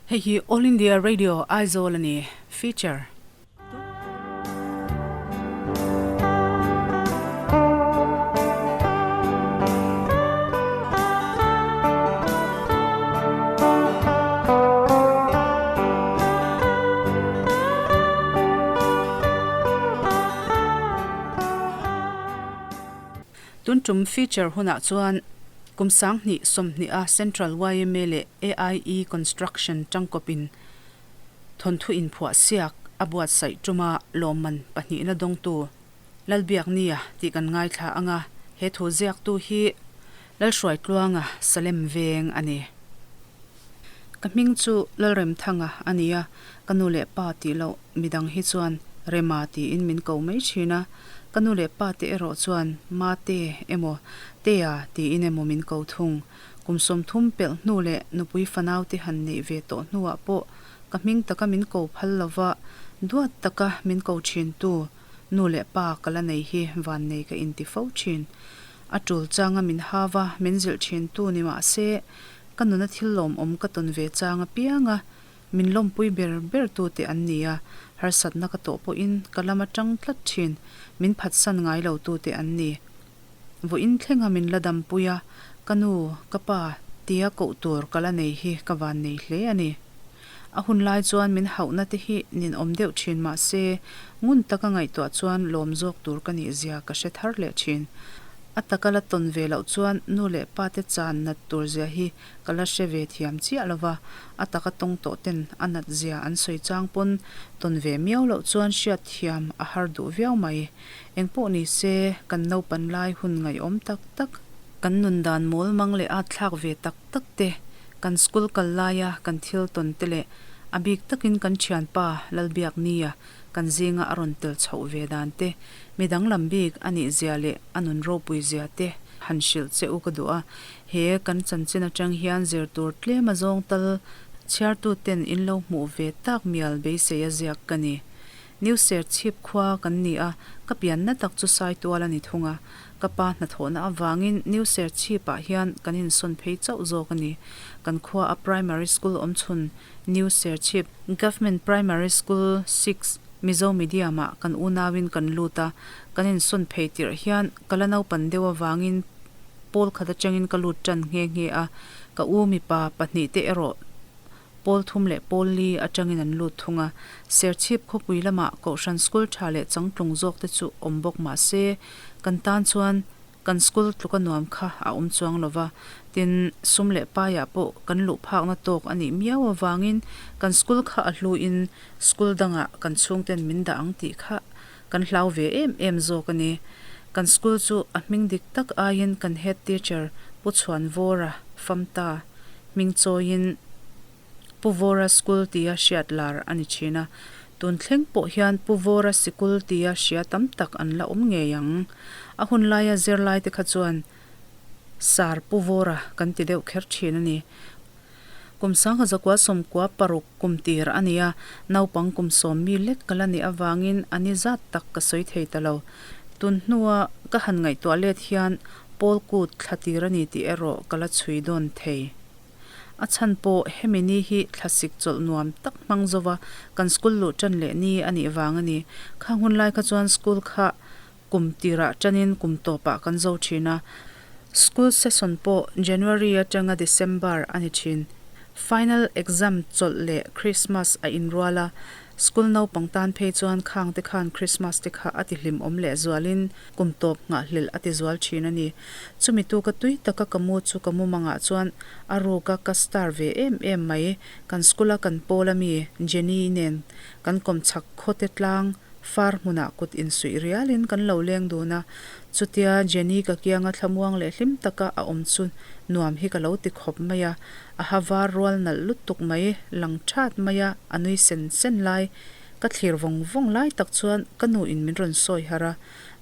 Hei hi All India Radio Aizawl a ni. Feature. Tun tum feature hunah chuan kum 2020 a Central yma leh AIE Construction tangkawpin thawnthu inphuah siak a buatsaih tuma lawmman pahnihna dawngtu Lalbiaknia tih kan ngaithla ang a, he thu ziaktu hi Lalhruaitluanga Salem veng a ni. Ka hming chu Lalremthanga a ni a, ka nu leh pa tih loh midang hi chuan Rema tiin min ko mai thin a, ka nu leh pa te erawh chuan Mate emaw Tea tiin emaw min ko thung. Kum 30 pelh hnu leh nupui fanau te han neih ve tawh hnuah pawh ka hming taka min ko phal lova duat taka min ko thintu nu leh pa ka la nei hi vannei ka inti fo thin. A tul changa min hava min zilh thintu ni mah se ka nuna thil lawmawm ka tawn ve chang apianga min lawmpui ber ber tute an ni a, harsatna ka tawh pawhin ka lam atang tlat thin, min phatsan ngai lo tute an ni. Vawiin thlenga min la dampui a, ka nu, ka pa tia koh tur ka la nei hi ka vannei hle a ni. A hun lai chuan min hauhna te hi ninawm deuh thin mah se, ngun taka ngaihtuah chuan lawm zawk tur ka nih zia ka hre thar leh thin. A taka la tawn ve loh chuan nu leh pa te chan nat tur zia hi ka la hre ve thiam chiah lo va, a taka tawng tawh ten a nat zia an sawi chang pawn tawn ve miau loh chuan hriat thiam a har duh viau mai. Engpawh ni se, kan naupan lai hun ngaihawm tak tak, kan nun dan mawl mang leh at thlak ve tak tak te, kan school kal laia kan thil tawn te leh a bik takin kan thianpa Lalbiaknia kan zinga a rawn tel chhoh ve dan te, mi danglam bik a nih zia leh a nun ropui zia te han hrilh che u ka duh a. He kan chanchin atang hian zir tur tlem a zawng tal chhiartu ten in lo hmuh ve tak mial beisei a ziak ka ni. New Serchhip khua kan ni a, ka pianna tak chu Saitual a ni thung a. Ka pa hnathawhna avangin New Serchhip-ah hian kan insawn phei chauh zawk a ni. Kan khua a Primary School awmchhun New Serchhip Government Primary School Six Mizo Medium-ah kan unauin kan lut a, kan insawn phei tirh hian ka la naupan deuh avangin pawl khat atangin ka lut tan nghe nghe a, ka u mipa pahnihte erawh Pawl thum leh pawl li atangin an lut thung a, Serchhip khawpui lamah Kohhran school tha leh changtlung zawk te chu awm bawk mah se, kan tan chuan kan school tluka nuam kha a awm chuang lo va, tin, sum leh paiah pawh kan luh phakna tawk a nih miau avangin kan school kha a hluin school dangah kan chhungten min dah ang tih kha kan hlau ve em em zawk a ni. Kan school chu a hming dik tak aiin kan head teacher Pu Chhuanvawra Famta Hming chawiin Pu Vawra School tia hriat lar a ni thin a, tun thleng pawh hian Pu Vawra Sikul tia hria tam tak an la awm ngei ang. A hun laia zirlaite kha chuan Sar Pu Vawra kan ti deuh kher thin a ni. Kum 1996 kum tir a ni a, naupang kum sawm mi lek ka la nih avangin a ni zat tak ka sawi thei ta lo. Tun hnua ka han ngaihtuah let hian Pawl kut thla tir a ni tih erawh ka la chhui dawn thei. A chhan pawh hemi ni hi thlasik chawlh nuam tak hmang zova kan school luh tan leh ni a nih vang a ni. Khang hun lai kha chuan school kha kum tirah tanin kum tawpah kan zo thin a. School session pawh January atanga December a ni thin. Final exam chawlh leh Christmas a inrual a, School naupang tan phei chuan khang te khan Christmas te kha a ti hlimawm leh zualin kum tawp nghahhlelh a ti zual thin a ni. Chumi tu ka tui taka ka mu chu ka mumangah chuan a ruka ka star ve em em mai. Kan school a kan pawl ami Jenny nen kan kawmchhak khawte tlang far hmunah kut insuih rialin kan lo leng dun a. Chutia Jenny ka kianga thlamuang leh hlim taka a awm chu nuam hi ka lo ti khawp mai a. A ha var rual nalh lutuk mai, lang that mai a, a nui sen sen lai. Ka thlir vawng vawng lai tak chuan ka nu in min rawn sawi harh a,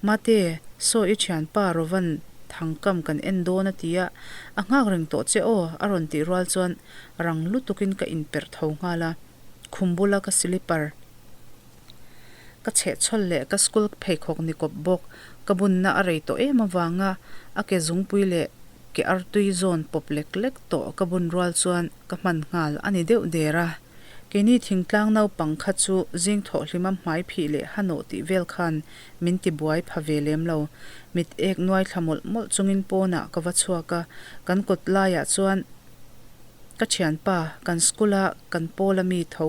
Mate, saw i thianpa Rovan thangkam kan en dawn a ti a, a nghak reng tawh che aw a rawn tih rual chuan rang lutukin ka inperh tho nghal a, khum bula ka silipar ka chhehchhawl leh ka school pheikhawk ni kawp bawk ka bunna a rei tawh em avanga a ke zungpui leh. ke artui zawn pawp lek lek tawh ka bun rual chuan ka hman nghal a ni deuh der a. Keini thingtlang naupang kha chu zing thawh hlima hmai phih leh hanawh tih vel khan min ti buai pha ve lem lo. Mit ek nuai thla mawlh mawlh chungin pawnah ka va chhuak a, kan kawt laiah chuan ka thianpa, kan school a kan pawl a mi tho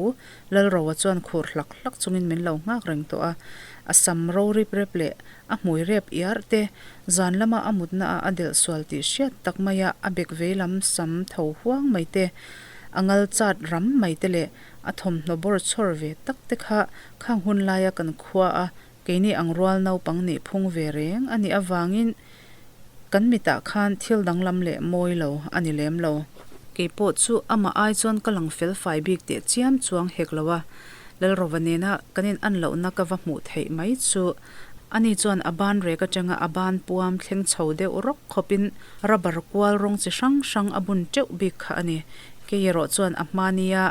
Lalroa chuan khur hlak hlak chungin min lo nghak reng tawh a. A sam ro rip rep leh a hmui rep iar te, zan lama a mutna ah a delh sual tih hriat tak maia a bek veilam sam tho huang mai te, a ngal chat ram mai te leh a thawmhnaw bawr chhawr ve tak te kha khang hun laia kan khua a keini ang rual naupang nih phung ve reng a nih avangin kan mitah khan thil danglam leh mawi lo a ni lem lo. Keipawh chu amah ai chuan ka lang fel fai bik teh chiam chuang hek lo a, Lalrova nena kan in an lohna ka va hmuh theih mai chu ani chuan a ban rek atanga a ban puam thleng chho deuh rawk khawpin rubber kual rawng chi hrang hrang a bun teuh bik kha a ni. Kei erawh chuan a hmania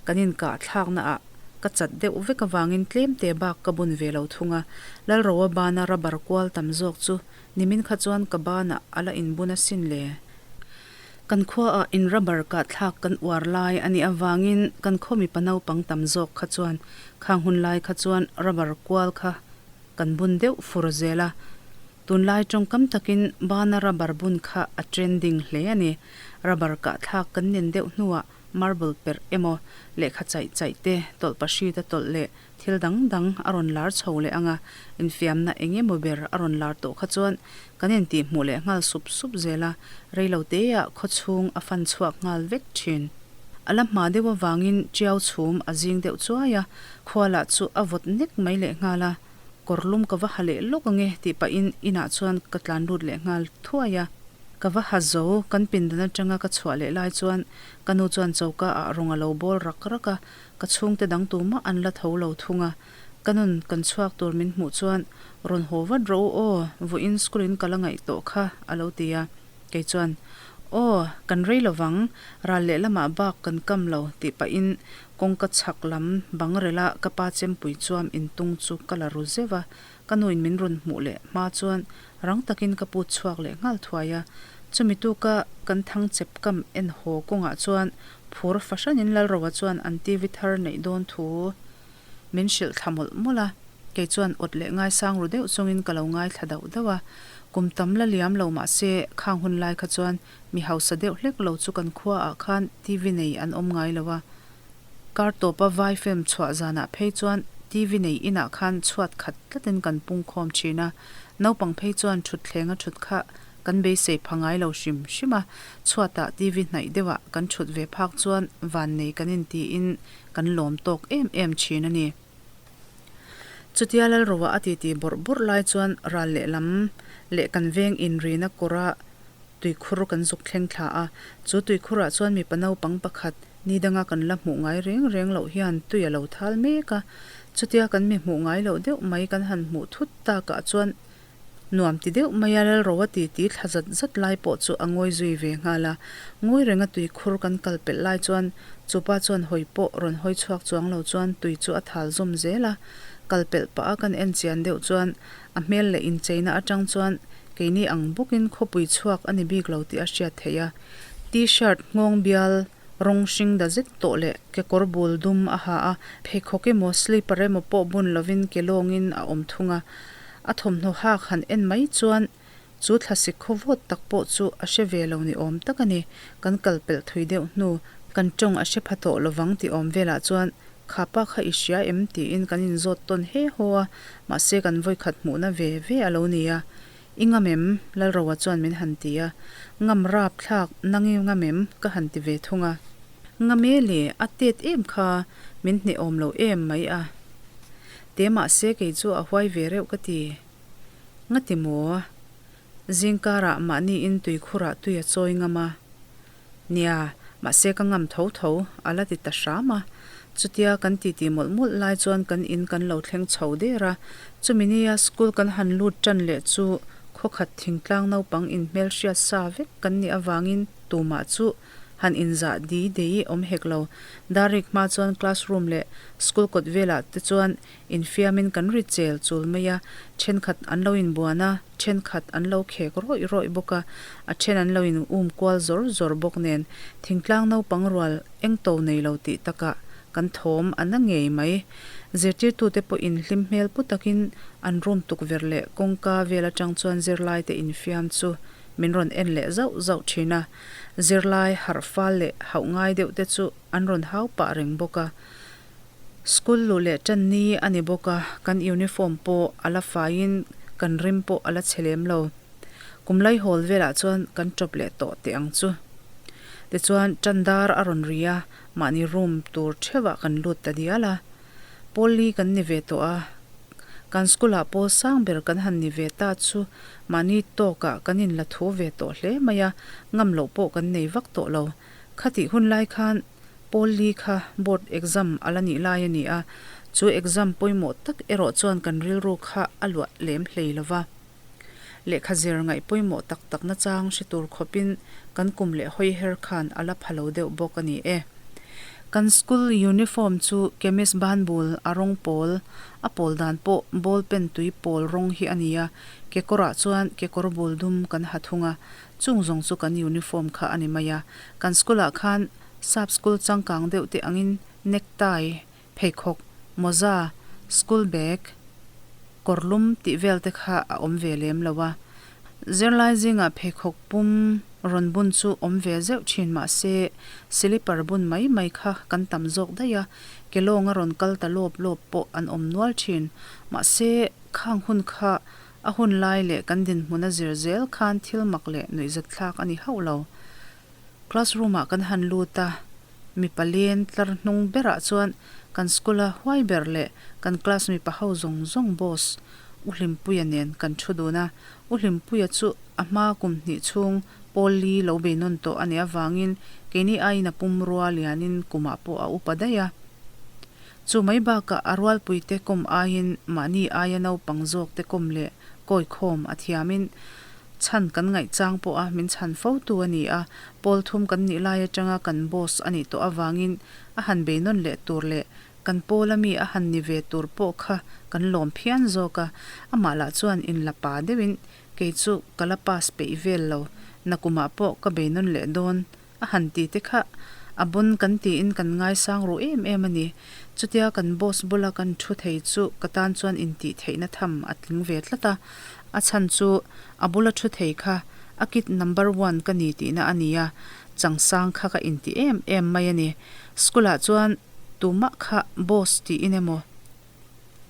kan inkah thlakna ah ka chat deuh vek avangin tlem te bak ka bun ve lo thung a, Lalroa bana rubber kual tam zawk chu nimin kha chuan ka banah a la inbun asin le. Kan khuaah in rubber kah thlak kan uar lai a nih avangin kan khaw mipa naupang tam zawk kha chuan khang hun lai kha chuan rubber kual kha kan bun deuh fur zel a. Tunlai tawngkam takin bana rubber bun kha a trending hle a ni. Rubber kah thlak kan nen deuh hnuah marble perh emaw lehkha chaih chaih te tawlhpahrit a tawlh leh Thil dang dang a rawn lar chho leh ang a, infiamna eng emaw ber a rawn lar tawh kha chuan kan intihhmuh leh nghal sup sup zel a, reilo teah khaw chhung a fan chhuak nghal vek thin. A la hma deuh avangin tiau chhum a zing deuh chuai a, khua lah chu a vawt nek mai leh nghal a, kawr lum ka va ha leh lawk ang e tih pahin inah chuan ka tlan lut leh nghal thuai a. Ka va ha zo, kan pindan atanga ka chhuah leh lai chuan ka nu chuan choka ah rawng a lo bawl rak rak a, Ka chhungte dang tumah an la tho lo thung a, ka nun kan chhuak tur min hmuh chuan rawn haw vat rawh u aw, vawiin school in ka la ngaih tawh kha a lo ti a. Kei chuan, Aw, kan rei lo vang, ral lehlamah bak kan kam lo tih pahin kawngka chhak lam bang rela ka pa chempui chuam intung chu ka la ru zeuh a, ka nuin min rawn hmuh leh hma chuan rang takin ka put chhuak leh nghal thuai a. Chumi tuka kan thang chep kam en haw kawngah chuan Phur fahranin Lalroa chuan an TV thar neih dawn thu min hrilh thla mawlh mawlh a, kei chuan awt leh ngaisang ru deuh chungin ka lo ngaithla dauh dauh a. Kum tam la liam lo mah se khang hun lai kha chuan mi hausa deuh hlek lo chu kan khuaah khan TV nei an awm ngai lo a. Kar tawpa vai film chhuah zanah phei chuan TV nei inah khan chhuat khat tlatin kan pungkhawm thin a, naupang phei chuan thutthleng a thut kha Kan beisei pha ngai lo hrim hrim a, chhuatah TV hnaih deuhah kan thut ve phak chuan vannei kan intiin kan lawm tawk em em thin a ni. Chutia Lalroa a titi bawrh bawrh lai chuan ral lehlam leh kan veng inrina kawra tuikhur kan zuk thleng thla a, chu tuikhurah chuan mipa naupang pakhat ni danga kan la hmuh ngai reng reng loh hian tui a lo thal mek a, chutia kan mi hmuh ngai loh deuh mai kan han hmuh thut takah chuan Nuam ti deuh mai a, Lalroa titi thla zat zat lai pawh chu a ngawi zui ve nghal a. Ngawi renga tuikhur kan kal pelh lai chuan chupa chuan hawi pawh rawn hawi chhuak chuang lo chuan tui chu a thal zawm zel a. Kal pelh pah a kan en chian deuh chuan a hmel leh incheina atang chuan keini ang bawkin khawpui chhuak a ni bik lo tih a hriat theih a. T-shirt nghawng bial rawng hring da zet tawh leh kekawr bul dum a ha a, pheikhawk emaw slipper emaw pawh bun lovin ke lawngin a awm thung a. A thawmhnaw hak han en mai chuan chu thlasik khaw vawt tak pawh chu a hre ve lo ni awm tak a ni. Kan kal pelh thui deuh hnu, kan tawng a hre pha tawh lovang tih awm velah chuan kha pa kha i hria em tiin kan inzawt tawn he haw a, mahse kan vawikhat hmuhna ve ve a lo ni a. I ngam em? Lalroa chuan min han ti a. Ngam rap thlak, nang i ngam em? ka han ti ve thung a. Ngam e le, a tet em kha, min hneh awm lo em mai a. Te mahse kei chu a huai ve reuh ka ti. Ngati maw? Zingkarah mahni in tuikhurah tui a chawi ngam a. Nia, mahse ka ngam tho tho, a la ti ta hram a. Chutia kan titi mawlh mawlh lai chuan kan in kan lo thleng chho der a. Chumi nia school kan han lut tan leh chu khawkhat thingtlang naupang inhmelhriat sa vek kan nih avangin tumah chu. Han inzah di dei awm hek lo. Dar rik hma chuan classroom leh school kawt velah te chuan infiamin kan ri chel chul mai a, thenkhat an lo inbuan a, thenkhat an lo khek rawih rawih bawk a, a then an lo in um kual zawr zawr bawk nen thingtlang naupang rual eng to nei lo tih takah kan thawm a na ngei mai. Zirtirtute pawhin hlim hmel pu takin an room tukverh leh kawngka vel atang chuan zirlaite infiam chu min rawn en leh zauh zauh thin a, zirlai harh fal leh hauh ngai deuh te chu an rawn hau pah reng bawk a. School luh leh tan ni a ni bawk a, kan uniform pawh a la faiin kan rim pawh a la chhe lem lo. Kum lai hawl velah chuan kan tawp leh tawh teh ang chu. Tichuan tan dar a rawn ri a, mahni room tur theuhah kan lut ta dial a. Pawl li kan ni ve tawh a, kan school ah pawl sang ber kan han ni ve ta chu mahni tawkah kan inla thu ve tawh hle mai a, ngam loh pawh kan nei vak tawh lo. Khatih hun lai khan Pawl li kha board exam a la nih lai a ni a, chu exam pawimawh tak erawh chuan kan rilru kha a luah lem hlei lo va. Lehkha zir ngaih pawimawh tak tak nachang hre tur khawpin kan kum leh hawi her khan a la pha lo deuh bawk a ni e. Kan school uniform chu chemist banbul a rawng pawl, a pawl dan pawh ball pen tui pawl rawng hi a ni a, kekawrah chuan kekawr bul dum kan ha thung a, chung zawng chu kan uniform kha a ni mai a. Kan school ah khan sap school changkang deuh te angin necktie, pheikhawk, mawza, school bag, kawrlum tih vel te kha a awm ve lem lo a. Zirlai zingah pheikhawk pum rawn bun chu awm ve zeuh thin mah se slipper bun mai mai kha kan tam zawk daih a, ke lawnga rawn kal ta lawp lawp pawh an awm nual thin. Mahse, khang hun kha a hun lai leh kan dinhmun a zir zel khan thil mak leh nuihzatthlak a ni hauh lo. Classroom ah kan han lut a, mipa len tlar hnung berah chuan kan school a huai ber leh kan class mipa ho zawng zawng boss U Hlimpuia nen kan thu dun a. U Hlimpuia chu a hma kum hnih chhung pawl li lo bei nawn tawh a nih avangin keini aiin a pum rua lianin kumah pawh a upa daih a. Chu mai bakah a rualpuite kawm aiin mahni aia naupang zawkte kawm leh kawikhawm a thiamin Chhan kan ngaihchang pawha min chhan fo tu a ni a, pawl thum kan nih lai atanga kan boss a nih tawh avangin a han bei nawn leh tur leh kan pawl ami a han ni ve tur pawh kha kan lawm phian zawk a, amah lah chuan inla pa deuhin kei chu ka la pass peih vel lo, nakumah pawh ka bei nawn leh dawn A han ti te kha a bon kan tiin kan ngaisang ru em em a ni. Chutia kan boss bula kan thu thei chu ka tan chuan intih theihna tham a tling ve tlat a. A chhan chu a bula thu thei kha a kid number one ka ni tihna a ni a, changsang kha ka inti em em mai a ni. School ah chuan tumah kha boss tiin emaw,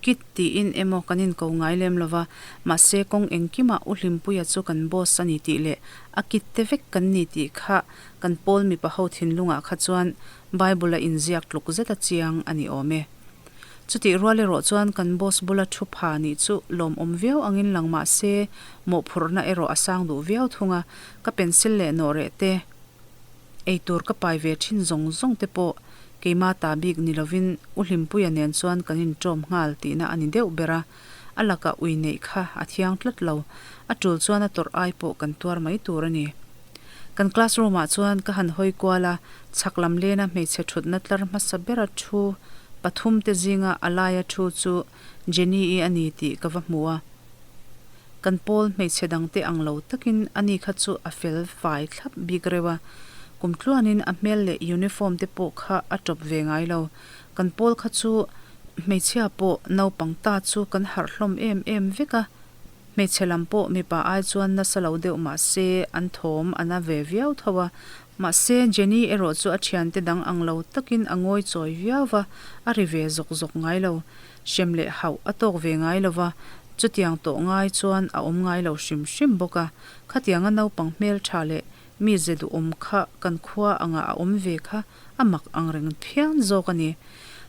Kit tiin emaw kan inko ngai lem lo va, mahse kawng engkimah U Hlimpuia chu kan boss a ni tih leh a kit te vek kan ni tih kha kan pawl mipa ho thinlungah kha chuan Bible a inziak tluk zet a chiang a ni awm e. Chutih rual erawh chuan kan boss bula thu pha nih chu lawmawm viau angin lang mahse mawhphurhna erawh a sang duh viau thung a, ka pencil leh nawhreh te, Eitur ka pai ve thin zawng zawng te pawh keima ta bik ni lovin U Hlimpuia nen chuan kan inṭawm nghal tihna a ni deuh ber a, a lakah ui neih kha a thiang tlat lo. A tul chuan a tawrh ai pawh kan tuar mai tur a ni. Kan classroom ah chuan ka han hawi kual a, chhak lam lena hmeichhe thutna tlar hmasa bera thu pathum te zinga a laia thu chu Jenny-i a ni tih ka va hmu a. Kan pawl hmeichhe dangte ang lo takin ani kha chu a fel fai thlap bik reuh a, kum tluanin a hmel leh uniform te pawh kha a tawp ve ngai lo. Kan pawl kha chu hmeichhia pawh naupang ta chu kan harh hlawm em em vek a, hmeichhe lam pawh mipa ai chuan nasa lo deuh mah se an thawm a na ve viau tho a. Mahse Jenny erawh chu a thiante dang ang lo takin a ngawi chawi viau va, a ri ve zawk zawk ngai lo. Hrem leh hauh a tawk ve ngai lo va, chutiang tawh ngai chuan a awm ngai lo hrim hrim bawk a. Khatianga naupang hmeltha leh mi ze duhawm kha kan khua angah a awm ve kha a mak ang reng phian zawk a ni.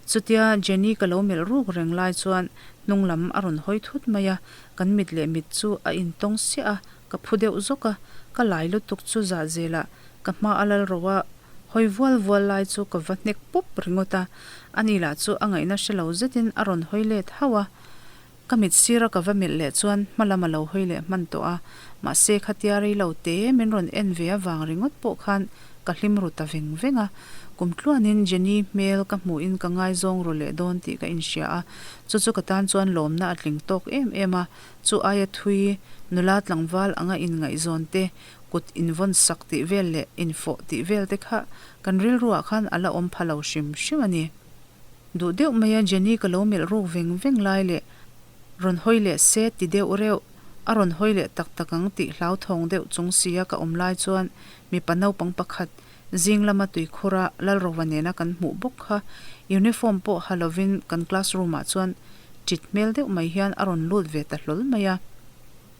Chutia Jenny ka lo melh ruk reng lai chuan hnung lam a rawn hawi thut mai a, kan mit leh mit chu a intawng siah a, ka phu deuh zawk a, ka lai lutuk chu zah zelah ka hma a lal ro a, Hawi vual vual lai chu ka va hnek pup ringawt a, ani lah chu a ngaihna hre lo zetin a rawn hawi let hauh a. Ka mit sira ka va melh leh chuan hma lam a lo hawi leh hman tawh a, mahse khatia rei lo te min rawn en ve avang ringawt pawh khan. ka hlim ru ta veng veng a. Kum tluanin Jenny hmel ka hmuhin ka ngaizawng ru leh dawn tih ka inhria a, chu chu ka tan chuan lawmna a tling tawk em em a. Chu aia thui, nula tlangval anga inngaihzawn te, kut invawn sak tih vel leh infawh tih vel te kha kan rilruah khan a la awm pha lo hrim hrim a ni. Duh deuh maia Jenny ka lo melh ruk veng veng lai leh rawn hawi leh se ti deuh reuh, a rawn hawi leh tak tak ang tih hlauthawng deuh chung sia ka awm lai chuan mipa naupang pakhat zing lama tuikhura Lalrova nena kan hmuh bawk kha uniform pawh ha lovin kan classroom ah chuan ṭit hmel deuh mai hian a rawn lut ve ta hlawl mai a.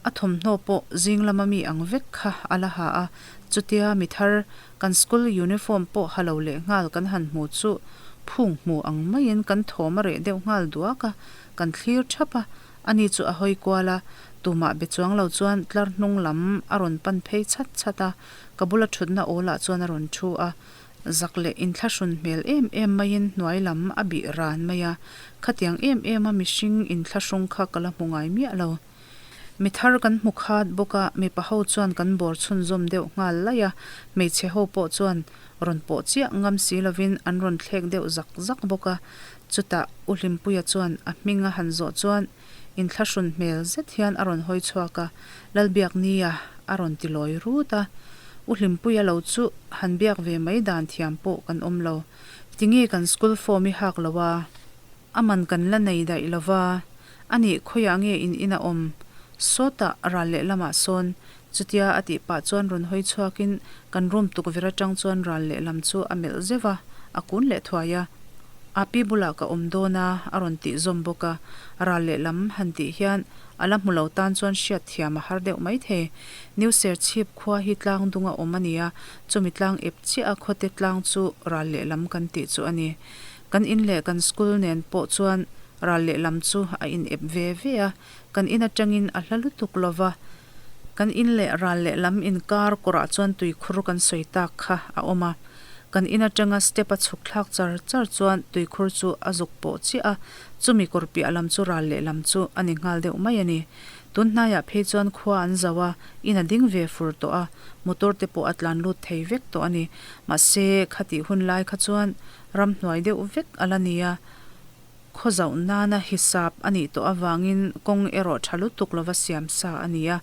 A thawmhnaw pawh zing lama mi ang vek kha a la ha a, chutia mi thar kan school uniform pawh ha lo leh nghal kan han hmu chu phung hmu ang maiin kan thawm a reh deuh nghal duak a, kan thlir thap a, ani chu a hawi kual a, tumah be chuang lo chuan tlar hnung lam a rawn pan phei chhat chhat a, ka bula thutna awlah chuan a rawn thu a, zak leh inthlahrun hmel em em maiin hnuai lam a bih ran mai a, khatiang em em a mihring inthlahrung kha ka la hmu ngai miah lo. Mi thar kan hmu khat bawk a, mipa ho chuan kan bawr chhunzawm deuh nghal laih a, hmeichhe ho pawh chuan rawn pawh chiah ngam si lovin an rawn thlek deuh zak zak bawk a. Chutah U Hlimpuia chuan a hming a han zawh chuan inthlahrun hmel zet hian a rawn hawi chhuak a, Lalbiaknia a rawn ti lawi rut a. U Hlimpuia lo chu han biak ve mai dan thiam pawh kan awm lo. Tinge kan school form i hak lo a? A man kan la nei daih lo va. A nih khawiah nge in in a awm? Sawtah ral lehlamah sawn chutia a tih pah chuan rawn hawi chhuakin kan room tukverh atang chuan ral lehlam chu a melh zeuh a, a kun leh thuai a. Api bulah ka awm dawn a, a rawn tih zawm bawk a. Ral lehlam han tih hian a la hmu lo tan chuan hriat thiam a har deuh mai thei. New Serchhip khua hi tlang dung a awm a ni a, chumi tlang ep chiah a khawte tlang chu ral lehlam kan tih chu a ni. Kan in leh kan school nen pawh chuan ral lehlam chu a in ep ve ve a, kan in atangin a hla lutuk lo va. Kan in leh ral lehlam inkar kawrah chuan tuikhur kan sawi tak kha a awm a. Kan in atanga step a chhuk thlak char char chuan tuikhur chu a zuk pawh chiah a, chumi kawr piah lam chu ral lehlam chu a ni nghal deuh mai a ni. Tun hnaiah phei chuan khua an zo a, in a ding ve fur tawh a, motor te pawh a tlan lut thei vek tawh a ni. Mahse, khatih hun lai kha chuan Ramhnuai deuh vek a la ni a, khaw zauh nana hisap a nih tawh avangin kawng erawh tha lutuk lova siam sa a ni a.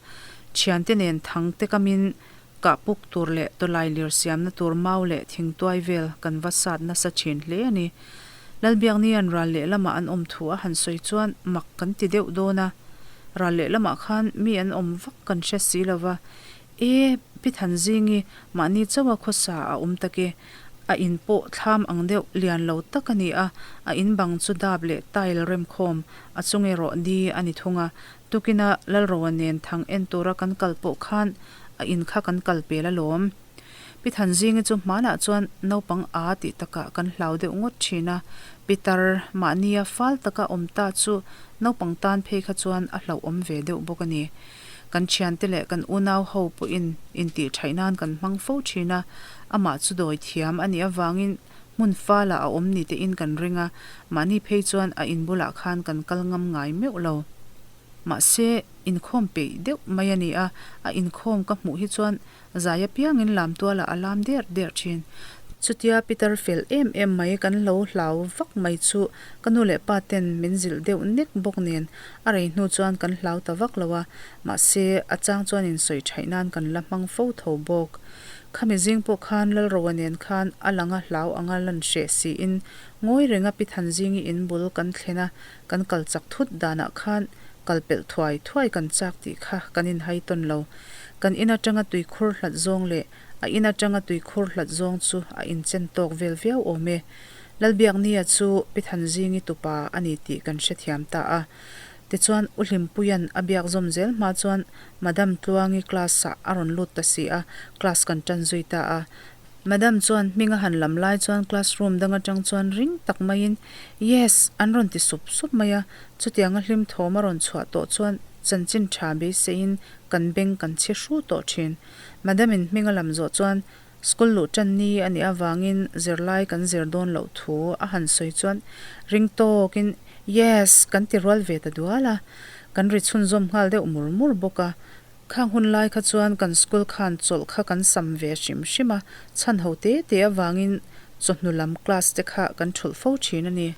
Thiante nen thang te kamin kah puk tur leh tawlai lir siamna tur mau leh thingtuai vel kan va sat nasa thin hle a ni. Lalbiaknian ral lehlamah an awm thu a han sawi chuan mak kan ti deuh dawn a, ral lehlamah khan mi an awm vak kan hre si lova, E, Pi Thanzingi, mahni chauha khawsa a awm tak e. A in pawh thlam ang deuh lian lo tak a ni a, a in bang chu dap leh tile remkhawm, a chung erawh di a ni thung a. Tukina Lalroa nen thang en tura kan kal pawh khan a in kha kan kal pel alawm. Pi Thanzingi chu hmanah chuan naupang a tih takah kan hlau deuh ngawt thin a, Pitar mahnia fal taka awm ta chu naupang tan phei kha chuan a hlauhawm ve deuh bawk a ni. Kan thiante leh kan unau ho pawhin intih thaih nan kan hmang fo thin a, amah chu dawi thiam a nih avangin hmun falah a awm ni tein kan ring a, mahni phei chuan a in bulah khan kan kal ngam ngai meuh lo. Mahse, inkhawm peih deuh mai a ni a, a inkhawm ka hmuh hi chuan Zai apiangin lam tualah a lam der der thin. Chutia Peter fel em em mai kan lo hlau vak mai chu ka nu leh pa ten min zilh deuh nek bawk nen a rei hnu chuan kan hlau ta vak lo a, mahse a chang chuan insawi thaih nan kan la hmang fo tho bawk. Khami zing pawh khan Lalroa nen khan a langa hlau anga lan hreh siin ngawi renga Pi Thanzingi in bul kan thlen a, kan kal chak thut danah khan kal pelh thuai thuai kan chak tih kha kan inhai tawn lo. Kan in atanga tuikhur hlat zawng leh a in atanga tuikhur hlat zawng chu a inchen tawk vel viau awm e. Lalbiaknia chu Pi Thanzingi tupa a ni tih kan hrethiam ta a. Tichuan U Hlimpuia'n a biak zawm zel hma chuan Madam Tluangi class-ah a rawn lut ta si a, class kan tan zui ta a. Madam chuan hming a han lam lai chuan classroom dang atang chuan ring tak maiin, Yes! an rawn ti sup sup mai a. Chutianga hlim thawm a rawn chhuah tawh chuan chanchin tha beiseiin kan beng kan chhi hru tawh thin. Madam in hming a lam zawh chuan school luh tan ni a nih avangin zirlai kan zir dawn loh thu a han sawi chuan ring tawkin, Yes! kan ti rual ve ta dual a. Kan ri chhunzawm nghal deuh mur mur bawk a. Khang hun lai kha chuan kan school khan chawlh kha kan sam ve hrim hrim a, chhan ho te te avangin chawhnu lam class te kha kan thulh fo thin a ni.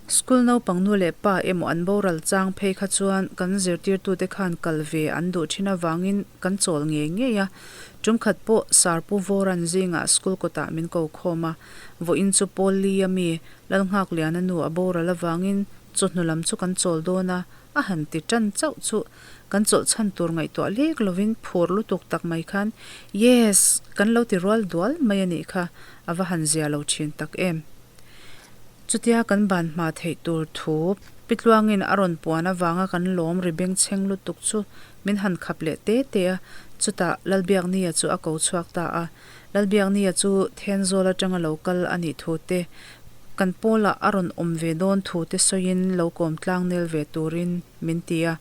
School naupang nu leh pa emaw an boral chang phei kha chuan kan zirtirtute khan kal ve an duh thin avangin kan chawl ngei ngei a. Tum khat pawh Sarpu Vawran zingah school kawtah min ko khawm a, vawiin chu Paul Lee-a mi Lalnghakliana nu a boral avangin chawhnu lam chu kan chawl dawn a, A han ti tan chauh chu kan chawlh chhan tur ngaihtuah lek lovin phur lutuk tak mai khan Yes! kan lo ti rual dual mai a nih kha, a va han zia lo thin tak em. Chutia kan ban hma theih tur thu Pitluangin a rawn puan avanga kan lawm ri bengchheng lutuk chu min han khap leh te te a, chutah Lalbiaknia chu a ko chhuak ta a. Lalbiaknia chu Thenzawl atanga lo kal a nih thu te, kan pawlah a rawn awm ve dawn thu te sawiin lo kawm tlang nel ve turin min ti a.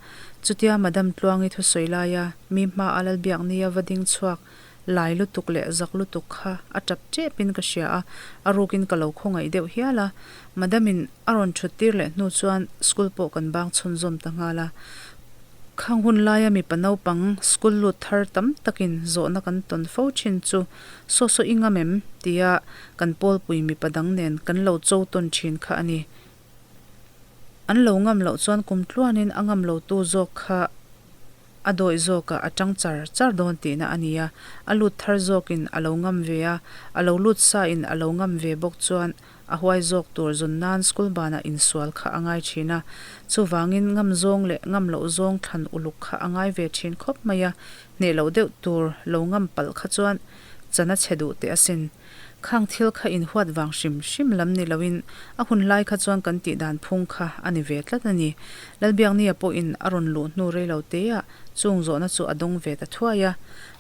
Chutia Madam Tluangi thusawi laia mi hmaa Lalbiaknia va ding chhuak lai lutuk leh zak lutuk kha a tap tepin ka hria a, a rukin ka lo khawngaih deuh hial a. Madam-in a rawn thut tir leh hnu chuan school pawh kan bang chhunzawm ta nghal a. Khang hun laia mipa naupang school lut thar tam takin zawhna kan tawn fo thin chu saw saw i ngam em? tia kan pawlpui mipa dang nen kan lo cho tawn thin kha a ni. An lo ngam loh chuan kum tluanin a ngam lotu zawk kha a dawih zawkah a tang char char dawn tihna a ni a, a lut thar zawkin a lo ngam ve a, a lo lut sa in a lo ngam ve bawk chuan a huai zawk tur zawn nan school banah insual kha a ngai thin a, chuvangin ngam zawng leh ngam loh zawng thlan uluk kha a ngai ve thin khawp mai a, hneh loh deuh tur lo ngam palh kha chuan chan a chhe duh teh asin. Khang thil kha inhuat vang hrim hrim lam ni loin a hun lai kha chuan kan tih dan phung kha a ni ve tlat a ni. Lalbiaknia pawhin a rawn luh hnu rei lo teah chung zawhna chu a dawng ve ta thuai a,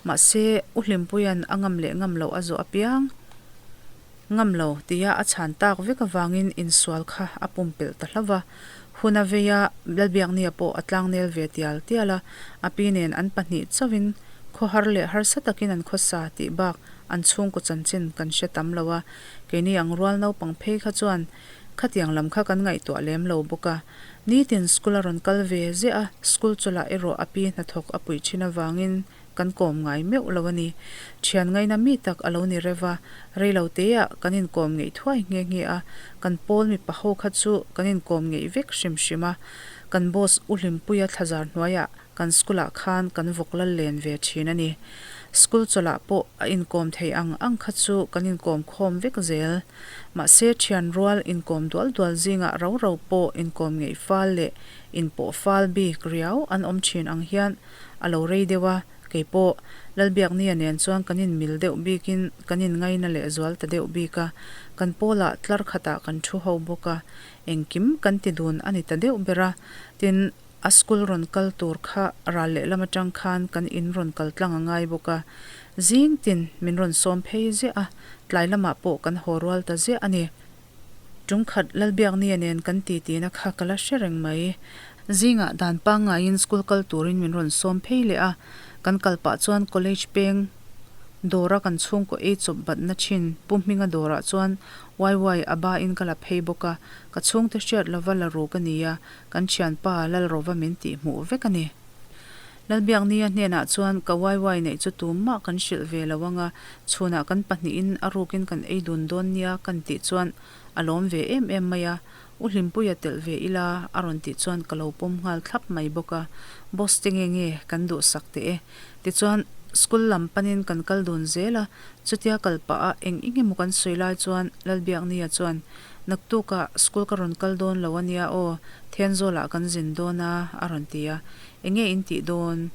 mahse U Hlimpuia'n a ngam leh ngam loh a zawh apiang. Ngam lo, tia a chhan tak vek avangin insual kha a pumpelh ta hlauh va. Hun a vei a, Lalbiaknia pawh a tlangnel ve tial tial a, a pi nen an pahnih chauhin khawhar leh harsa takin an khawsa tih bak an chhungkaw chanchin kan hre tam lo a, keini ang rual naupang phei kha chuan khatiang lam kha kan ngaihtuah lem lo bawk a. Nitin school a rawn kal ve ziah a, school chawlhah erawh a pi hnathawk a puih thin avangin Kan kawm ngai meuh lo a ni. Thian ngaina mi tak a lo ni rev a, rei lo teah kan inkawm ngeih thuai nghe nghe a, kan pawl mipa ho kha chu kan inkawm ngeih vek hrim hrim a. Kan boss U Hlimpuia thlazar hnuaiah kan school ah khan kan vawk lal len ve thin a ni. School chawlhah pawh a inkawm thei ang ang kha chu kan inkawm khawm vek zel. Mahse thian rual inkawm dual dual zingah rau rau pawh inkawm ngeih fal leh inpawh fal bik riau an awm thin ang hian A lo rei deuh a, kei pawh Lalbiaknia nen chuan kan inmil deuh bikin kan inngaina leh zual ta deuh bik a, kan pawlah tlar khatah kan thu ho bawk a, engkim kan ti dun a ni ta deuh ber a, tin, a school rawn kal tur kha ral lehlam atang khan kan in rawn kal tlang a ngai bawk a, zing tin min rawn sawm phei ziah a, tlai lamah pawh kan haw rual ta ziah a ni. Ṭumkhat Lalbiaknia nen kan titi na kha ka la hre reng mai. Zingah dan pangngaiin school kal turin min rawn sawm phei leh a, kan kal pah chuan college peng dawra kan chhungkaw ei chawp batna thin Pu Hminga dawrah chuan YY a ba in ka la phei bawk a, ka chhungte hriat lova la ru ka ni a, kan thianpa Lalrova min tih hmuh vek a ni. Lalbiaknia hnenah chuan ka YY neih chu tumah kan hrilh ve lo ang a, chhunah kan pahnihin a rukin kan ei dun dawn nia kan tih chuan a lawm ve em em mai a, U Hlimpuia telh ve ila a rawn tih chuan ka lo pawm nghal thlap mai bawk a, boss te nge nge kan duhsak teh e. Tichuan school lam panin kan kal dun zel a, chutia kal pah a eng eng emaw kan sawi lai chuan Lalbiaknia chuan Naktukah school ka rawn kal dawn lo ania aw, Thenzawl-ah kan zin dawn a a rawn ti a. Enge in tih dawn?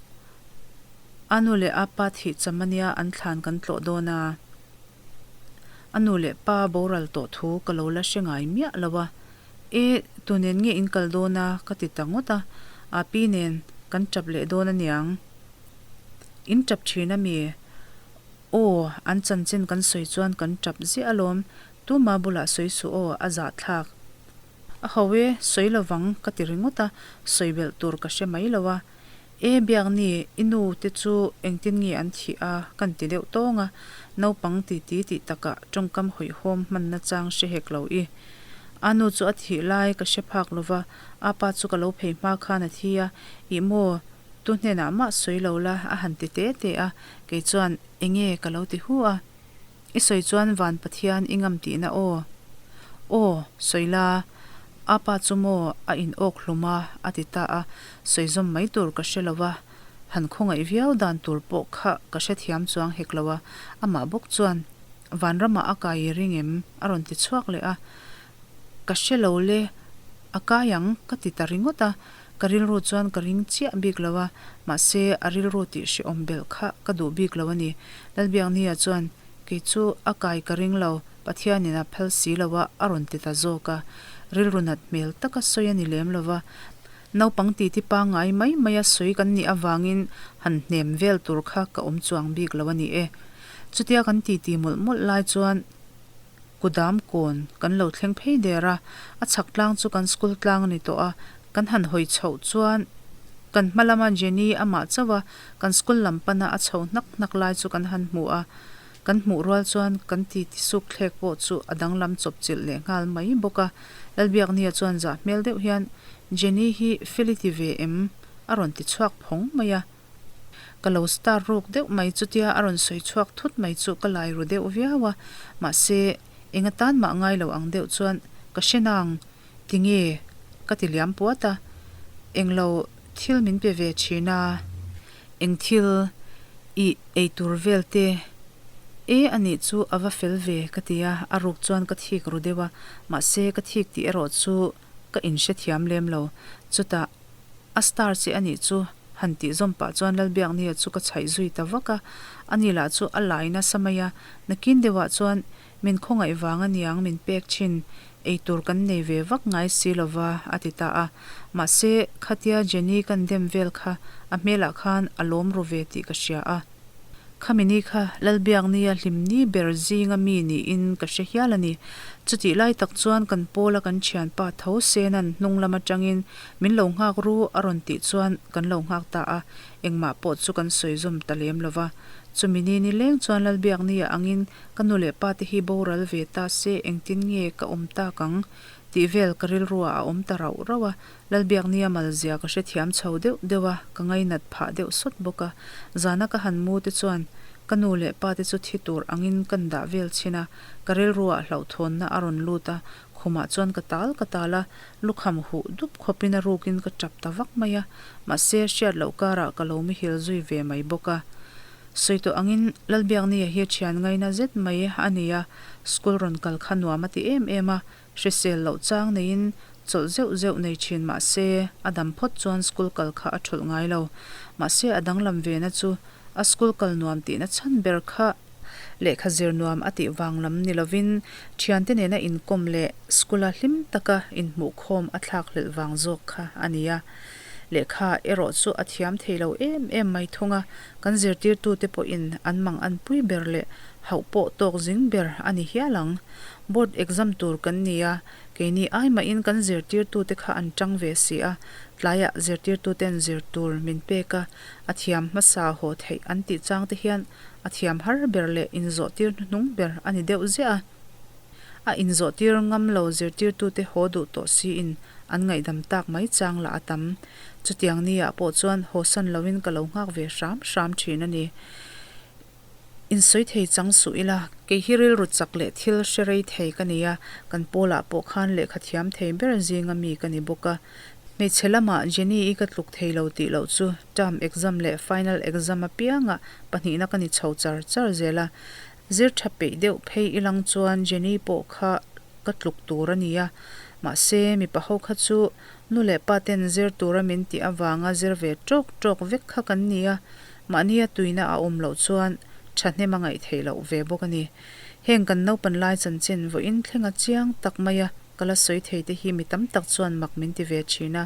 A nu leh a pa thih cham ania an thlan kan tlawh dawn a. A nu leh pa boral tawh thu ka lo la hre ngai miah lo a. E, tu nen nge in kal dawn a? ka ti ta ngawt a. A pi nen kan tap leh dawn aniang. In tap thin a mi? Aw, an chanchin kan sawi chuan kan tap ziah alawm. Tuma bulah sawi suh aw, a zahthlak. A ho e, sawi lovang ka ti ringawt a, sawi belh tur ka hre mai lo a. E Biakni, i nu te chu engtin nge an thih a? kan ti deuh tawng a, naupang titi tih takah tawngkam hawihhawm hmanna chang hre hek lo i. A nu chu a thih lai ka hre phak lova, a pa chu ka lo phei hma khan a thi a, ih maw? Tu hnenah mah sawi lo la a han ti te te a, kei chuan enge ka lo ti hu a. I sawi chuan van Pathian i ngam tihna aw. Aw, sawi la, a pa chu maw a in awk hlum a a ti ta a, sawi zawm mai tur ka hre lo va, han khawngaih viau dan tur pawh kha ka hrethiam chuang hek lo a, amah bawk chuan Vanramah a kai i ring em? a rawn ti chhuak leh a, Ka hre lo le, a kai ang ka ti ta ringawt a, ka rilru chuan ka ring chiah bik lo a, mahse a rilru tih hrehawm belh kha ka duh bik lo a ni. Lalbiaknia chuan, Kei chu a kai ka ring lo, Pathianin a phal si lo a a rawn ti ta zawk a. Rilru nat hmel taka sawi a ni lem lo va, naupang titi pangngai mai maia sawi kan nih avangin han hnem vel tur kha ka awm chuang bik lo a ni e. Chutia kan titi mawlh mawlh lai chuan, Kudam kawn kan lo thleng phei der a, a chhak tlang chu kan school tlang a ni tawh a, kan han hawi chhoh chuan kan hma lama Jenny amah chauh a kan school lam pana a chho hnak hnak lai chu kan han hmu a, kan hmuh rual chuan kan ti ti suk thlek pawh chu a danglam chawp chilh leh nghal mai bawk a, Lalbiaknia chuan zah hmel deuh hian Jenny hi fel i ti ve em? a rawn ti chhuak phawng mai a. Ka lo star ruk deuh mai chutia a rawn sawi chhuak thut mai chu ka lai ru deuh viau a, mahse eng atan mah ngai lo ang deuh chuan ka hre nang tinge ka ti liam puat a, englo thil min pe ve thin a, eng thil i ei tur vel te e a nih chu a va fel ve ka ti a, a ruk chuan ka thik ru deuh a, mahse ka thik tih erawh chu ka inhrethiam lem lo, chutah. A star che a nih chu, han tih zawm pah chuan Lalbiaknia chu ka chhaih zui ta vak a, ani lah chu a lai nasa mai a, nakin deuhah chuan min khawngaih vang aniang min pek thin, eitur kan nei ve vak ngai si lova a ti ta a. Mahse, khatia Jenny kan dem vel kha a hmelah khan a lawm ru ve tih ka hria a. Khami ni kha Lalbiaknia hlimni ber zinga mi niin ka hre hial a ni. Chutih lai tak chuan kan pawla kan thianpa tho Sena'n hnung lam atangin min lo nghak ru a rawn tih chuan kan lo nghak ta a, engmah pawh chu kan sawi zawm ta lem lo va. Chumi ni nileng chuan Lalbiaknia angin ka nu leh pa te hi boral ve ta se engtin nge ka awm tak ang tih vel ka rilruah a awm ta rauh rauh a, Lalbiaknia malzia ka hrethiam chho deuh deuh a, ka ngainat phah deuh sawt bawk a. Zana ka han mu te chuan ka nu leh pa te chu thi tur angin kan dah vel chhin a, ka rilruah hlauhthawnna a rawn lut a, khumah chuan ka tal ka tal a, lukham huh dup khawpin a rukin ka tap ta vak mai a, mahse hriat loh karah ka lo mihil zui ve mai bawk a. Sawi tawh angin Lalbiaknia hi thian ngaina zet mai a ni a, school rawn kal kha nuam a ti em em a, Hrisel loh chang neiin chawlh zeuh zeuh nei thin mah se, a dam phawt chuan school kal kha a thulh ngai lo. Mahse a danglam vena chu a school kal nuam tihna chhan ber kha lehkha zir nuam a tih vang lam ni lovin thiante nena inkawm leh school-a hlim taka inhmuhkhawm a thlak hlelh vang zawk kha a ni a. Lehkha erawh chu a thiam thei lo em em mai thung a, kan zirtirtute pawhin an mang anpui ber leh hauh pawh tawk zing ber a ni hial ang. Board exam tur kan ni a, keini ai mahin kan zirtirtute kha an tang ve si a, tlaiah zirtirtuten zir tur min pek a, a thiam hmasa haw theih an tih chang te hian a thiam har ber leh inzawhtir hnuhnung ber a ni deuh ziah a. A inzawhtir ngam lo zirtirtute haw duh tawh siin an ngaihdam tak mai chang lah a tam. Chutiang ni ah pawh chuan hawsan loin ka lo nghak ve hram hram thin a ni. Insawi thei chang suh ila, kei hi rilru chak leh thil hre rei thei ka ni a, kan pawlah pawh khan lehkha thiam thei ber zinga mi ka ni bawk a. Hmeichhe lamah Jenny-i ka tluk thei lo tih loh chu term exam leh final exam apiangah pahnihna ka ni chho char char zel a. Zir tha peih deuh phei ilang chuan Jenny pawh kha ka tluk tur a ni a, mahse mipa ho kha chu nu leh pa ten zir tura min tih avanga zir ve tawk tawk vek kha kan ni a, Mahnia tuina a awm loh chuan thahnem a ngaih theih loh ve bawk a ni. Heng kan naupan lai chanchin vawiin thlenga chiang tak maia ka la sawi thei te hi mi tam tak chuan mak min ti ve thin a.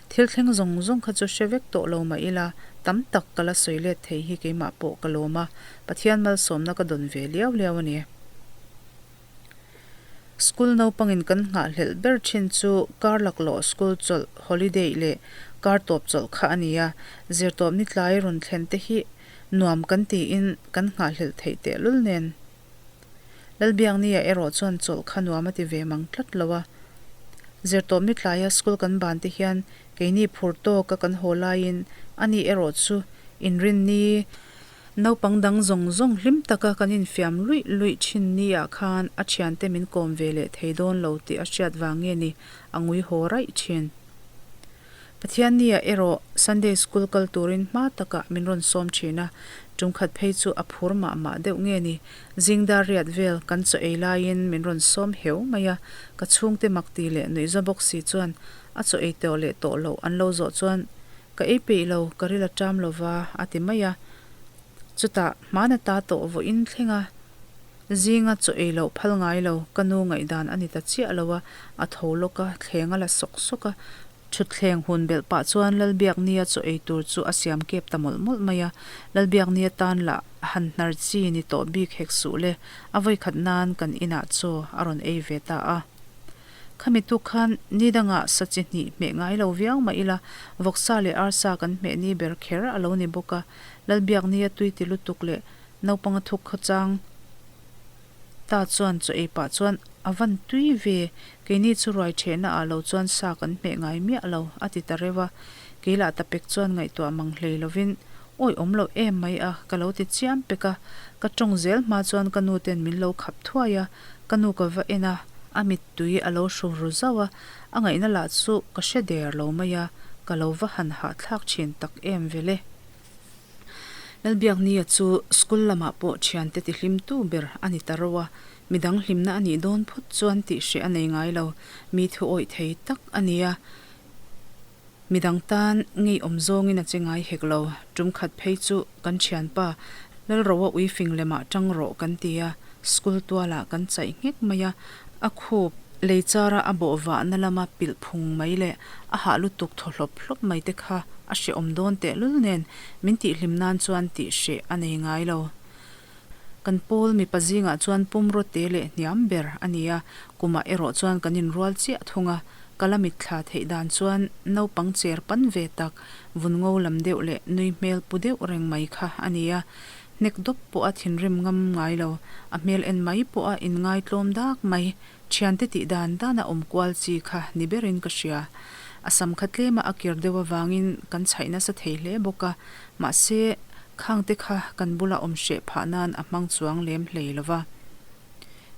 Thil thleng zawng zawng kha chu hre vek tawh lo mah ila tam tak ka la sawi let thei hi keimah pawh ka lawm a, Pathian malsawmna ka dawn ve liau liau a ni. School naupangin kan nghahhlelh ber thin chu kar laklawh school chawlh, holiday, leh kar tawp chawlh kha a ni a. Zirtawp ni tlai rawn thlen te hi nuam kan tiin kan nghahhlelh theih tehlul nen. Lalbiaknia erawh chuan chawlh kha nuam a ti ve mang tlat lo a. Zirtawpni tlaia school kan ban te hian keini phur tawka kan haw laiin ani erawh chu inrinni naupang dang zawng zawng hlim taka kan infiam luih luih thin ni ah khan a thiante min kawm ve leh thei dawn lo tih a hriat vang nge ni a ngui haw raih thin. Pathiannia erawh Sunday School kal turin hma takah min rawn sawm thin a, tum khat phei chu a phur mah mah deuh nge ni, zing dar riat vel kan chaw ei laiin min rawn sawm heu mai a, ka chhungte mak ti leh nuihza bawk si chuan a chaw ei tawh leh tawh loh an lo zawh chuan ka ei peih lo, ka ril a ṭam lova a ti mai a, chutah hmana ta tawh vawiin thleng a, Zinga chaw ei loh phal ngai lo, ka nu ngaihdan a ni ta chiah lo a, a tho lawk a, thleng a la sawk sawk a. Thutthleng hun belh pah chuan Lalbiaknia chaw ei tur chu a siam kep ta mawlh mawlh mai a, Lalbiaknia tan lah han hnar chi ni tawh bik hek suh le, a vawikhat nan kan inah chaw a rawn ei ve ta a. Khami tuk khan ni dangah sa chi hnih hmeh ngai lo viau mah ila, vawksa leh arsa kan hmeh ni ber kher a lo ni bawk a, Lalbiaknia tui ti lutuk leh Naupang a thuk khaw chang ta chuan chaw ei pah chuan a van tui ve, keini chu ruai thehna ah lo chuan sa kan hmeh ngai miah lo a ti ta reuh a, kei lah ta pek chuan ngaihtuah mang hlei lovin awi awm loh em mai a ka lo ti chiam pek a, ka tawng zel hma chuan ka nu ten min lo khap thuai a, ka nu ka va en a, a mittui a lo hru ru zauh a, a ngaihna lah chu ka hre der lo mai a, ka lo va han hahthlak thin tak em vele. Lalbiaknia chu school lamah pawh thiante tihlimtu ber a ni ta ro a, midang hlimna a nih dawn phawt chuan tih hreh a nei ngai lo, mi thu awih thei tak a ni a, midang tan ngeiawm zawngin a che ngai hek lo. Tum khat phei chu kan thianpa Lalroa uifing lemah tang rawh kan ti a, school tualah kan chaih nghek mai a, a khup lei chara a bawh vahna lama pilh phung mai leh a hah lutuk thaw hlawp hlawp mai te kha a hrehawm dawn tehlul nen min tihhlim nan chuan tih hreh a nei ngai lo. Kan pawl mipa zingah chuan pumraw te leh hniam ber a ni a, kumah erawh chuan kan inrual chiah thung a, ka la mitthla theih dan chuan naupang cher pan ve tak, vun ngo lam deuh leh nui hmel pu deuh reng mai kha a ni a, hnek dawp pawh a thinrim ngam ngai lo, a hmel en mai pawh a inngaitlawm dak mai, Thiante tih dan dana awm kual chi kha ni berin ka hria. A sam kha tlema a kir deuh avangin kan chhaih nasa thei hle bawk a, mahse, khangte kha kan bula awm hreh phah nan a hmang chuang lem hlei lo va.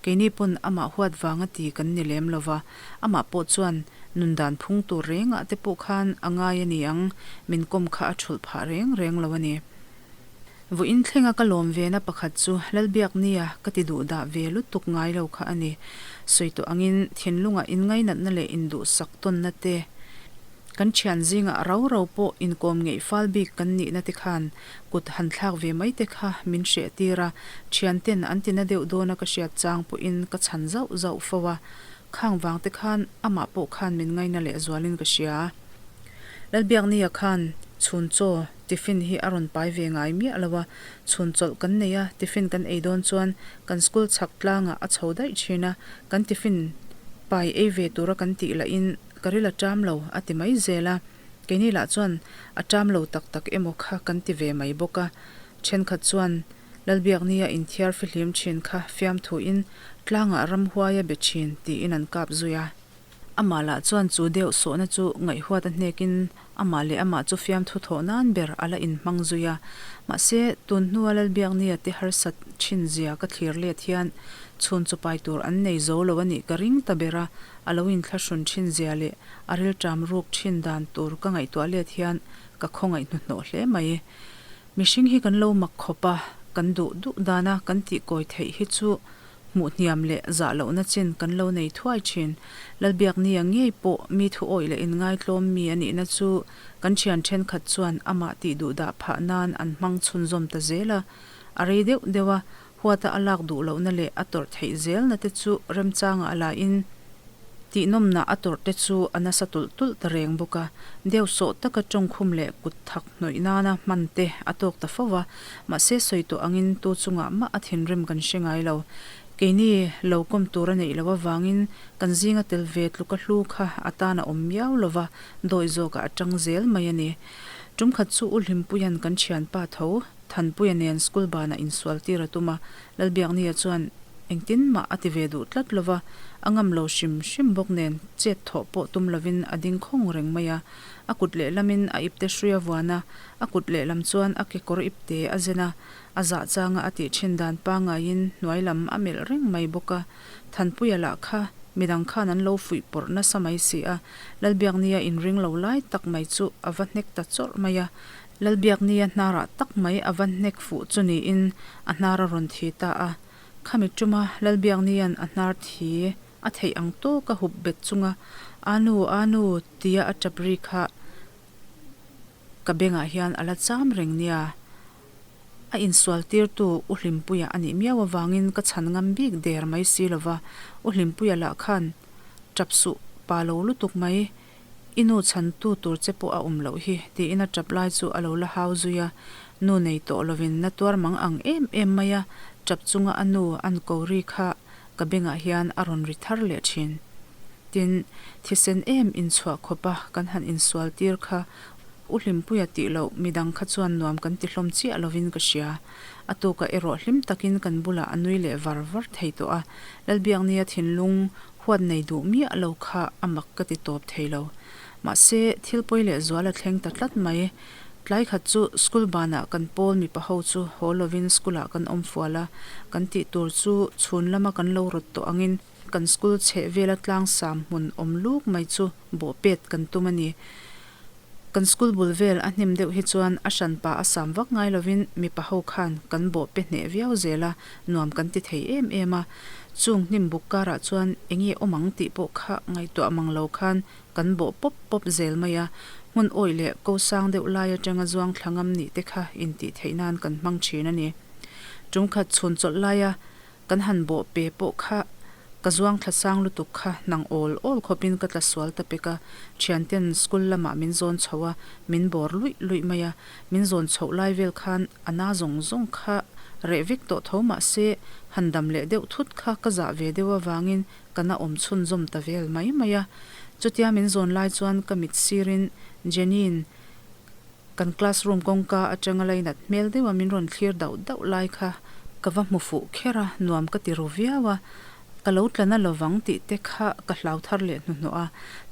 Keini pawn amah huat vanga ti kan ni lem lo va, amah pawh chuan nun dan phung tur rengah te pawh khan a ngai a ni ang, min kawm kha a thulh phah reng reng lo a ni. Vawiin thlenga ka lawm vena pakhat chu Lalbiaknia ka ti duh dah ve lutuk ngai lo kha a ni. Sawi tawh angin thinlungah inngainatna leh induhsak tawnna te, kan thian zingah rau rau pawh inkawm ngeih fal bik kan nihna te khan kut han thlak ve mai te kha min hreh tir a, thianten an tina deuh dawna ka hriat chang pawhin ka chhan zauh zauh fo a, khang vang te khan amah pawh khan min ngaina lehzualin ka hria. Lalbiaknia khan chhun chaw Tiffin hi a rawn pai ve ngai miah lo a, chhun chawlh kan nei a, tiffin kan ei dawn chuan kan school chhak tlangah a chho daih thin a, kan tiffin pai ei ve tura kan tih lahin ka ril a ṭam lo a ti mai zel a, keini lah chuan a ṭam lo tak tak emaw kha kan ti ve mai bawk a, ṭhenkhat chuan Lalbiaknia inthiar fihlim ṭhin kha fiamthuin tlangah ramhuai a be ṭhin tiin an kap zui a. Amah lah chuan chu deuh sawhna chu ngaihhuat a hnekin amah leh amah chu fiamthu thawh nan ber a la inhmang zui a. Mahse, tun hnua Lalbiaknia te harsat thin zia ka thlir let hian chhun chu pai tur an nei zo lo a nih ka ring ta ber a, a lo inthlahrun thin zia leh a rilṭam ruk thin dan tur ka ngaihtuah let hian ka khawngaih hnuhnawh hle mai. Mihring hi kan lo mak khawp a, kan duh duh dana kan tihkawi theih hi chu Hmuh hniam leh zah lohna chin kan lo nei thuai thin. Lalbiaknia ngei pawh mi thu awih leh inngaitlawm mi a nihna chu kan thian thenkhat chuan amah tih duh dah phah nan an hmang chhunzawm ta zel a. A rei deuh deuh a, huata a lak duh lohna leh a tawrh theih zelna te chu remchangah a la in tihnawmna a tawrh te chu a nasa tulh tulh ta reng bawk a. Deuhsawh taka tawngkhum leh kut thak hnawih nana hman te a tawk ta fo va. Mahse sawi tawh angin tu chungah mah a thinrim kan hre ngai lo. Keini lo kawm tur a neih loh avangin kan zinga tel ve tluka hlu kha a tan a awm miau lo va, dawi zawkah a tang zel mai a ni. Tum khat chu U Hlimpuia'n kan thianpa tho Thanpuia nen school banah insual tir a tum a, Lalbiaknia chuan engtin mah a ti ve duh tlat lo va. A ngam lo hrim hrim bawk nen chet thawh pawh tum lovin a ding khawng reng mai a. A kut lehlamin a ipte hrui a vuan a, a kut lehlam chuan a kekawr ipte a zen a, a zah changa a tih thin dan pangaiin hnuai lam a melh reng mai bawk a. Thanpuia lah kha midang khan an lo fuih pawrh nasa mai si a, Lalbiaknia inring lo lai tak mai chu a va hnek ta chawrh mai a. Lalbiaknia hnarah tak mai a va hnek fuh chu niin a hnar a rawn thi ta a. Khami tuma Lalbiaknia'n a hnar thi a theih ang tawka hup bet chunga Anu, Anu tia a tap ri kha ka bengah hian a la cham reng nia. A insual tirtu U Hlimpuia a nih miau avangin ka chhan ngam bik der mai si lova, U Hlimpuia lah khan tap suh pa lo lutuk mai. I nu chhantu tur che pawh a awm loh hi, tiin a tap lai chu a lo la hau zui a. Nu nei tawh lovin na tuar mang ang em em mai a, tap chunga a nu an ko ri kha ka bengah hian a rawn ri thar leh thin. Tin, thisen em inchhuah khawpa kan han insual tir kha U Hlimpuia tih loh midang kha chuan nuam kan ti hlawm chiah lovin ka hria. A tukah erawh hlim takin kan bulah a nui leh var var thei tawh a, Lalbiaknia thinlung Huat nei duh miah lo kha a mak ka ti tawp thei lo. Mahse, thil pawi leh zual a thleng ta tlat mai. Tlai khat chu school banah kan pawl mipa ho chu haw lovin school ah kan awm fual a, kan tih tur chu chhun lama kan lo rawt tawh angin kan school chheh vela tlangsam hmun awm luk mai chu bawhpet kan tum a ni. Kan school bul vel a hnim deuh hi chuan a hran pa a sam vak ngai lovin mipa ho khan kan bawh pe hneh viau zel a, nuam kan ti thei em em a. Chung hnim buk karah chuan enge awm ang tih pawh kha ngaihtuah mang lo khan kan bawh pawp pawp zel mai a, hmun awih leh ko sang deuh lai atanga zuang thla ngam nih te kha intih theih nan kan hmang thin a ni. Tum khat chhun chawlh laia Kan han bawh pe pawh kha ka zuang thla sang lutuk kha nang awl awl khawpin ka tla sual ta pek a, thianten school lamah min zawn chho a, min bawr luih luih mai a, min zawn chhoh lai vel khan a na zawng zawng kha reh vek tawh tho mah se han dam leh deuh thut kha ka zah ve deuh avangin ka na awm chhunzawm ta vel mai mai a. Chutia min zawn lai chuan ka mit sirin Jenny-in Kan classroom kawngka atanga lainat hmel deuha min rawn thlir dauh dauh lai kha ka va hmu fuh kher a, nuam ka ti ru viau a. Ka lo tla na lovang tih te kha ka hlau thar leh hnuhnawh a.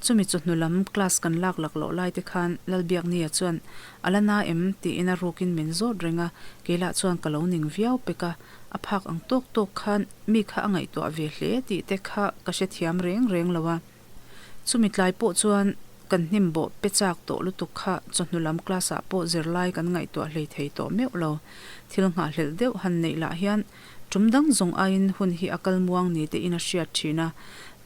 Chumi chawhnu lam class kan lak lak loh lai te khan Lalbiaknia chuan a la na em tiin a rukin min zawt reng a, kei lah chuan ka lo ning viau pek a. A phak ang tawk tawk khan mi kha a ngaihtuah ve hle tih te kha ka hrethiam reng reng lo a. Chumi tlai pawh chuan kan hnim bawh pe chak tawh lutuk kha chawhnu lam class ah pawh zirlai kan ngaihtuah hlei thei tawh meuh lo. Thil nghahhlelh deuh han neih lah hian tum dang zawng aiin hun hi a kal muang ni te in a hriat thin a.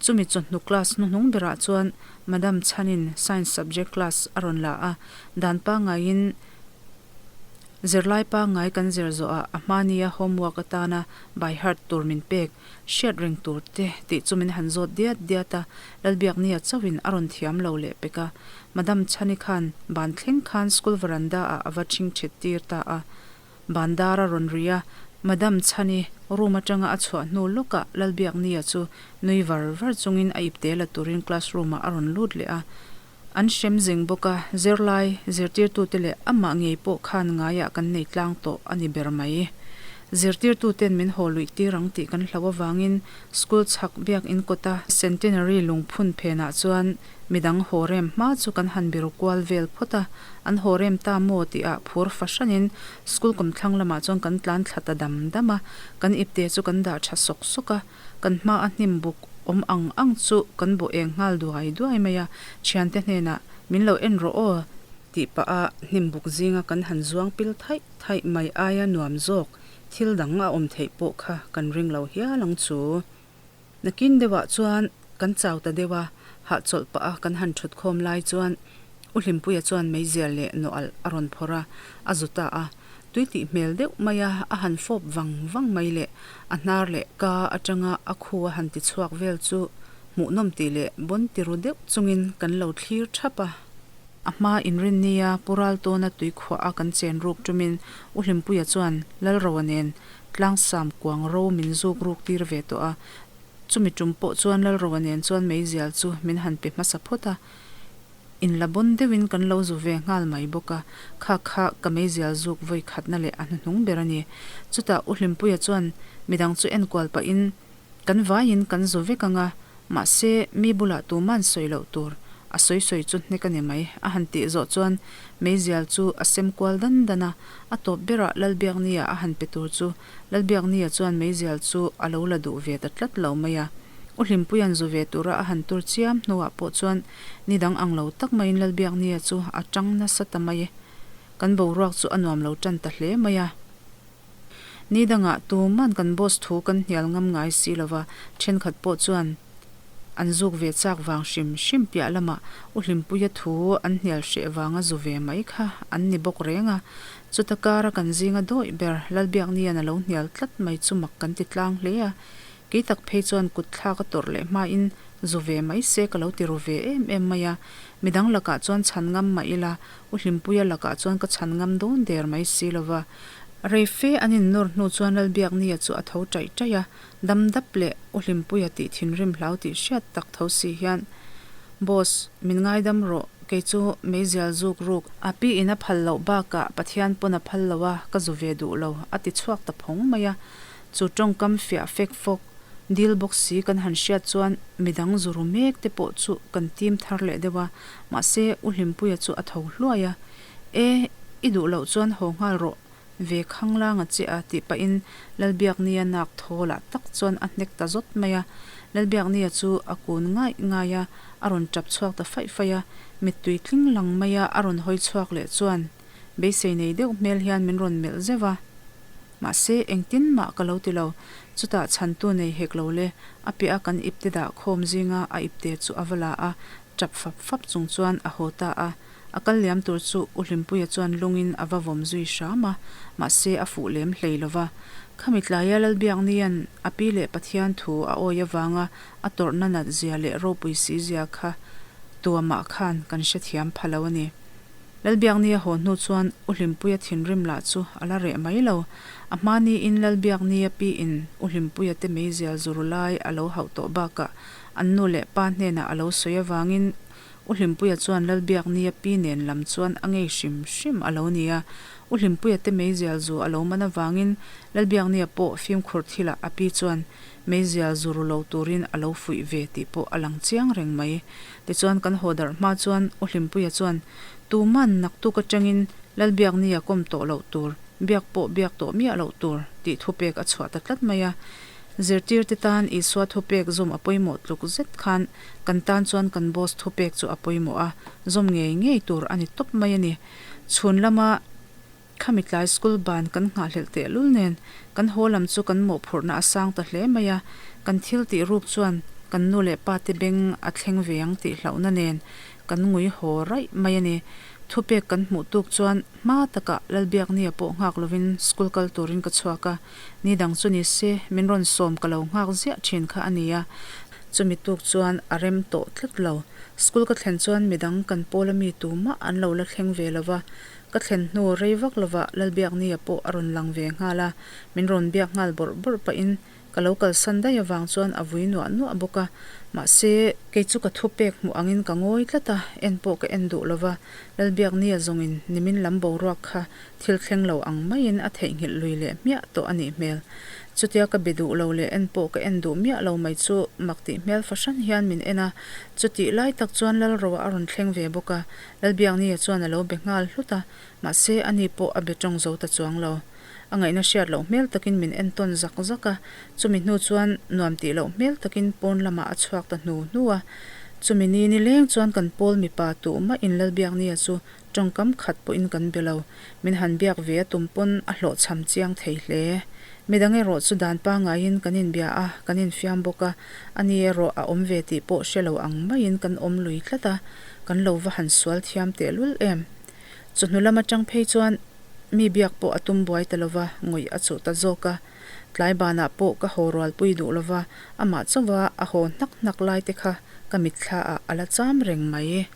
Chumi chawhnu class hnuhnung berah chuan Madam Chhanin Science subject class a rawn la a, dan pangaiin zirlai pangngai kan zir zawhah a hmania homework atana by heart tur min pek Hriat reng tur te tih chu min han zawt diat diat a, Lalbiaknia chauhin a rawn thiam lo leh pek a. Madam Chhani khan ban thleng khan school veranda ah a va ṭhing ṭhit tir ta a. Ban dar a rawn ri a, Madam Chhani room aṭanga a chhuah hnu lawkah Lalbiaknia chu nui var var chungin a ipte la turin classroom ah a rawn lut leh a. An hrem zing bawk a, zirlai, zirtirtute leh amah ngei pawh khan ngaiah kan nei tlang tawh a ni ber mai. Zirtirtuten min haw luih tir ang tih kan hlauh avangin school chhak biak in kawta Centenary lungphun phenah chuan midang haw rem hma chu kan han biru kual vel phawt a, an haw rem ta maw tihah phur fahranin school kawmthlang lamah chuan kan tlan thla ta dam dam a, kan ipte chu kan dah tha sawk sawk a. Kan hma a hnim buk awm ang ang chu kan bawh eng nghal duai duai mai a, thiante hnenah min lo en rawh aw tih pah a hnim buk zinga kan han zuang pil thaih thaih mai aia nuam zawk thil dang a awm theih pawh kha kan ring lo hial ang chu. Nakin deuhah chuan kan chau ta deuh a, hahchawlh pah a kan han thut khawm lai chuan U Hlimpuia chuan meizial leh nawh alh a rawn phawrh a, a zu ta a. Tui tih hmel deuh mai a, a han fawp vang vang mai leh a hnar leh ka atanga a khu a han ti chhuak vel chu hmuhnawm tih leh bawn ti ru deuh chungin kan lo thlir thap a. A hma inrinnia Pu Raltawna tuikhuah a kan chen ruk tumin U Hlimpuia chuan Lalroa nen tlangsam kuang ro min zuk ruk tir ve tawh a. Chumi tum pawh chuan Lalroa nen chuan meizial chu min han pe hmasa phawt a. In la bawn deuhin kan lo zu ve nghal mai bawk a, kha kha ka meizial zuk vawi khatna leh a hnuhnung ber a ni. Chutah U Hlimpuia chuan midang chu enkual pahin kan vaiin kan zu vek ang a, Mahse, mi bulah tuman sawi loh tur, a sawi sawi chu hnek a ni mai, a han tih zawh chuan meizial chu a sem kual dan dan a, a tawp berah Lalbiaknia a han pe tur chu Lalbiaknia chuan meizial chu a lo la duh ve ta tlat lo mai a. U Hlimpuia'n zu ve tura a han tur chiam hnuah pawh chuan ni dang ang lo tak maiin Lalbiaknia chu a tang nasa ta mai. Kan boruak chu a nuam lo tan ta hle mai a. Ni dangah tuman kan boss thu kan hnial ngam ngai si lova, thenkhat pawh chuan an zuk ve chak vang hrim hrim piah lamah U Hlimpuia thu an hnial hreh vanga zu ve mai kha an ni bawk reng a. Chuta kara kan zinga dawih ber Lalbiaknian a lo hnial tlat mai chu mak kan ti tlang hle a. Kei tak phei chuan kut thlak a tawrh leh hmain zu ve mai se ka lo ti ru ve em em mai a. Midang lakah chuan chhan ngam mah ila U Hlimpuia lakah chuan ka chhan ngam dawn der mai si lova. Rei fe an innawr hnu chuan Lalbiaknia chu a tho ṭaih ṭaih a, dam dap leh U Hlimpuia tih thinrim hlau tih hriat tak tho si hian, Boss, min ngaidam rawh, kei chu meizial zuk ruk, a pi in a phal loh bakah Pathian pawn a phal lo a, ka zu ve duh lo, a ti chhuak ta phawng mai a. Chu tawngkam fiah fek fawk, dil bawk si kan han hriat chuan midang zu ru mek te pawh chu kan tim thar leh deuh a, mahse U Hlimpuia chu a tho hluai a, E, i duh loh chuan haw nghal rawh, ve khanglang a che a tih pahin Lalbiaknia nak thawlah tak chuan a hnek ta zawt mai a. Lalbiaknia chu a kun ngaih ngai a, a rawn tap chhuak ta faih faih a, mittui tling lang mai a a rawn hawi chhuak leh chuan beisei nei deuh hmel hian min rawn melh zeuh a. Mahse, engtin mah ka lo ti lo, chutah chhantu nei hek lo le, a piah a kan ipte dah khawm zinga a ipte chu a va la a, tap fap fap chung chuan a haw ta a. A kal liam tur chu U Hlimpuia chuan lungin a va vawm zui hram a, mahse a fuh lem hlei lo va. Khami tlaia Lalbiaknia'n a pi leh Pathian thu a awi avanga a tawrhna nat zia leh ropui si zia kha tuamah khan kan hrethiam pha lo a ni. Lalbiaknia haw hnu chuan U Hlimpuia thinrim lah chu a la reh mai lo. A hma niin Lalbiaknia piin U Hlimpuia te meizial zuru lai a lo hauh tawh bakah an nu leh pa hnenah a lo sawi avangin U Hlimpuia chuan Lalbiaknia pi nen lam chuan a ngei hrim hrim a lo ni a. U Hlimpuia te meizial zu a lo man avangin Lalbiaknia pawh fimkhur thilah a pi chuan meizial zu ru lo turin a lo fuih ve tih pawh a lang chiang reng mai. Tichuan kan haw darh hma chuan U Hlimpuia chuan tuman naktuk atangin Lalbiaknia kawm tawh loh tur, biak pawh biak tawh miah loh tur tih thupek a chhuah ta tlat mai a. Zirtirte tan Isua thupek zawm a pawimawh tluk zet khan kan tan chuan kan boss thupek chu a pawimawh a, zawm ngei ngei tur a ni tawp mai a ni. Chhun lama khami tlai school ban kan nghahhlelh tehlul nen kan haw lam chu kan mawhphurhna a sang ta hle mai a, kan thil tih ruk chuan kan nu leh pa te beng a thleng ve ang tih hlauhna nen kan ngui haw raih mai a ni. Thupek kan hmuh tuk chuan hma takah Lalbiaknia pawh nghak lovin school kal turin ka chhuak a, Ni dang chu ni se, min rawn sawm ka lo nghak ziah thin kha a nia. Chumi tuk chuan a rem tawh tlat lo. School ka thlen chuan midang kan pawla mi tumah an lo la thleng ve lo va. Ka thlen hnu rei vak lovah Lalbiaknia pawh a rawn lang ve nghal a, min rawn biak nghal bawrh bawrh pahin ka lo kalsan daih avang chuan a vui nuah nuah bawk a. Mahse, kei chu ka thupek hmuh angin ka ngawi tlat a, en pawh ka en duh lo va. Lalbiaknia zawngin nimin lam boruak kha Thil thleng lo ang maiin a theihnghilh lui leh hmiah tawh a nih hmel. Chutia ka be duh lo leh en pawh ka en duh miah lo mai chu mak tih hmel fahran hian min en a. Chutih lai tak chuan Lalroa a rawn thleng ve bawk a, Lalbiaknia chuan a lo be nghal hlut a, mahse ani pawh a be tawng zo ta chuang lo. A ngaihna hriat loh hmel takin min en tawn zak zak a, chumi hnu chuan nuam tih loh hmel takin pawn lamah a chhuak ta hnu hnu a. Chumi ni nileng chuan kan pawl mipa tuhmah in Lalbiaknia chu Tawngkam khat pawhin kan be lo. Min han biak ve a tum pawn a hlawhchham chiang thei hle. Midang erawh chu dan pangaiin kan inbia a, kan infiam bawk a, ani erawh a awm ve tih pawh hre lo ang maiin kan awm lui tlat a, kan lo va han sual thiam tehlul em. Chawhnu lam atang phei chuan mi biak pawh a tum buai ta lova, ngawih a chuh ta zawk a. Tlai banah pawh ka haw rualpui duh lova, amah chauha a haw hnak hnak lai te kha ka mitthla ah a la cham reng mai.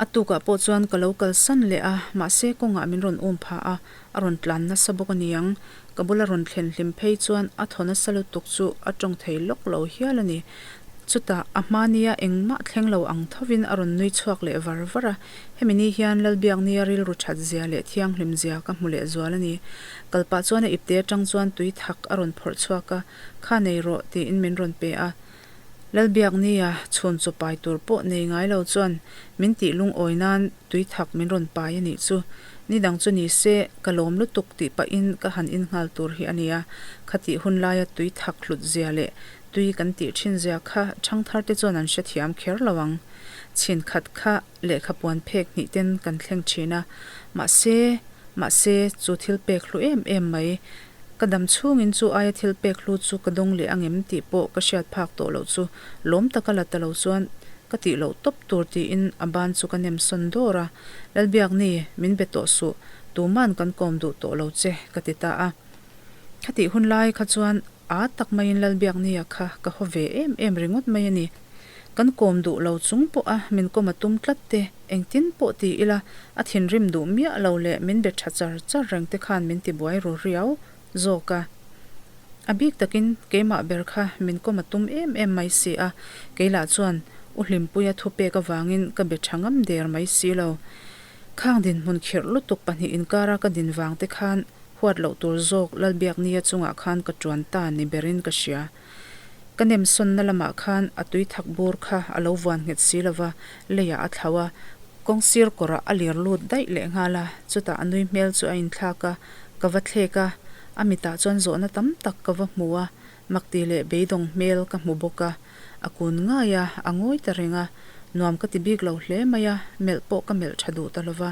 A tukah pawh chuan ka lo kalsan leh a, mahse kawngah min rawn um pha a, a rawn tlan nasa bawk a niang. Ka bula rawn thlen hlim phei chuan a thaw nasa lutuk chu a tawng thei lawk lo hial a ni. Chutah a hma nia engmah thleng lo ang thovin a rawn nui chhuak leh var var a, hemi ni hian Lalbiaknia rilru that zia leh thianghlim zia ka hmu leh zual a ni. Kal pah chuan a ipte atang chuan tui thak a rawn phawrh chhuak a, Kha nei rawh, tiin min rawn pe a. Lalbiaknia chhun chaw pai tur pawh nei ngai lo chuan min tih lungawi nan tui thak min rawn pai a nih chu. Ni dang chu ni se, ka lawm lutuk tih pahin ka han in nghal tur hi a nia. Khatih hun laia tui thak hlut zia leh tui kan tih thin zia kha ṭhangthar te chuan an hrethiam kher lo ang. Chhin khat kha lehkha puan phek hnih ten kan thleng thin a, mahse, mahse, chu thil pek hlu em em mai. Ka dam chhungin chu aia thil pek hlu chu ka dawng leh angem tih pawh ka hriat phak tawh loh chu lawm taka la ta lo chuan ka tih loh tawp tur tiin a ban chu ka nem sawn dawr a, Lalbiakni, min be tawh suh, tuman kan kawm duh tawh lo che, ka ti ta a. Khatih hun lai kha chuan A tak maiin Lalbiaknia kha ka haw ve em em ringawt mai a ni. Kan kawm duh lo chung pawha min kawm a tum tlat te, engtin pawh ti ila a thinrim duh miah lo leh min be tha char char reng te khan min ti buai ru riau zawk a. A bik takin keimah ber kha min kawm a tum em em mai si a, kei lah chuan U Hlimpuia thupek avangin ka be tha ngam der mai si lo. Khang dinhmun khirh lutuk pahnih inkara ka din vang te khan Huat loh tur zawk Lalbiaknia chungah khan ka tuan ta ni berin ka hria. Ka nemsawnna lamah khan a tui thak bur kha a lo vuan nghet si lova, leiah a thlau a, kawng sir kawrah a lir lut daih leh nghal a, chutah a nui hmel chu a inthlak a, ka va thlek a, a mitah chuan zawhna tam tak ka va hmu a, makti leh beidawng hmel ka hmu bawk a, a kun ngai a, a ngawi ta reng a, nuam ka ti bik lo hle mai a, melh pawh ka melh tha duh ta lova.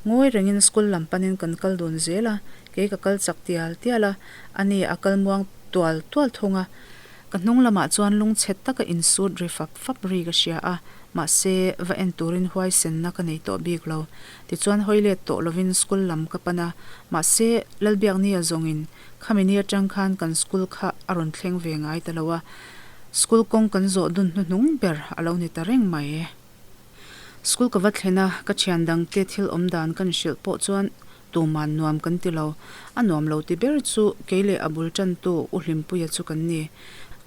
Ngawi rengin school lam panin kan kal dun zel a, kei ka kal chak tial tial a, ani a kal muang tual tual thung a. Ka hnung lamah chuan lungchhe taka insut ri fap fap ri ka hria a, mahse va en turin huaisenna ka nei tawh bik lo. Tichuan hawi let tawh lovin school lam ka pan a, mahse Lalbiaknia zawngin khami ni atang khan kan school kha a rawn thleng ve ngai ta lo a, school kawng kan zawh dun hnuhnung ber a lo ni ta reng mai. School ka va thlen a, ka thian dangte thil awm dan kan hrilh pawh chuan tuman nuam kan ti lo. A nuam lo ti ber chu kei leh a bul tantu U Hlimpuia chu kan ni.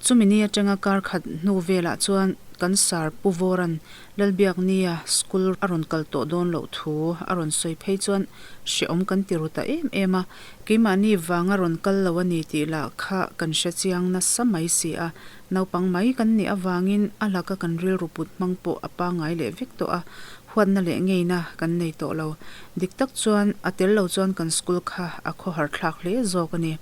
Chumi ni atanga kar khat hnu velah chuan kan sar Pu Vawran Lalbiaknia school a rawn kal tawh dawn loh thu a rawn sawi phei chuan hrehawm kan ti ru ta em em a. Keimahni vanga rawn kal lo a ni tih lah kha kan hre chiang nasa mai si a. Naupang mai kan nih avangin a laka kan rilru put hmang pawh a pangngai leh vek tawh a, huatna leh ngeina kan nei tawh lo. Dik tak chuan a tel lo chuan kan school kha a khawhar thlak hle zawk a ni.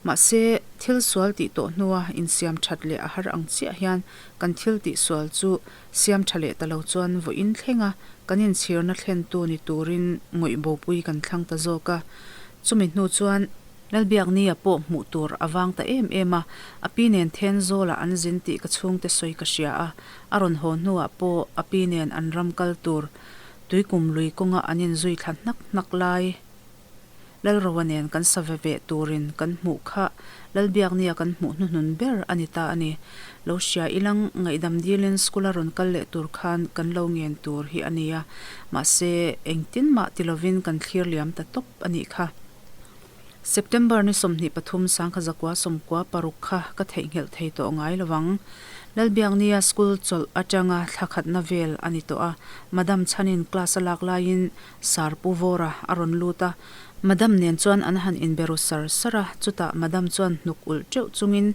Mahse, thil sual tih tawh hnua insiam that leh a har ang chiah hian kan thil tih sual chu siam tha leh ta lo chuan vawiin thlenga kan inchhirna thlentu ni turin ngawih bopui kan thlang ta zawk a. Chumi hnu chuan. Lalbiaknia pawh hmuh tur a vang ta em em a, a pi nen Thenzawlah an zin tih ka chhungte sawi ka hria a, a rawn haw hnuah pawh a pi nen an ram kal tur Tuikum lui kawnga an inzui thla hnak hnak lai Lalroa nen kan sa ve ve turin kan hmuh kha Lalbiaknia kan hmuh hnuhnun ber a ni ta a ni. Lo hria ilang ngaihdam dilin school a rawn kal leh tur khan kan lo ngen tur hi a nia, mahse engtin mah ti lovin kan thlir liam ta tawp a nih kha. September ni 23 sangkha zakua 96 kha ka theihnghilh thei tawh ngai lo ang. Lalbiaknia school chawlh atanga thla khatna vel a ni tawh a, Madam chhanin class a lak laiin Sir Pu Vawra a rawn lut a, Madam nen chuan an han inbe ru sar sar a, chutah Madam chuan hnuk ulh teuh chungin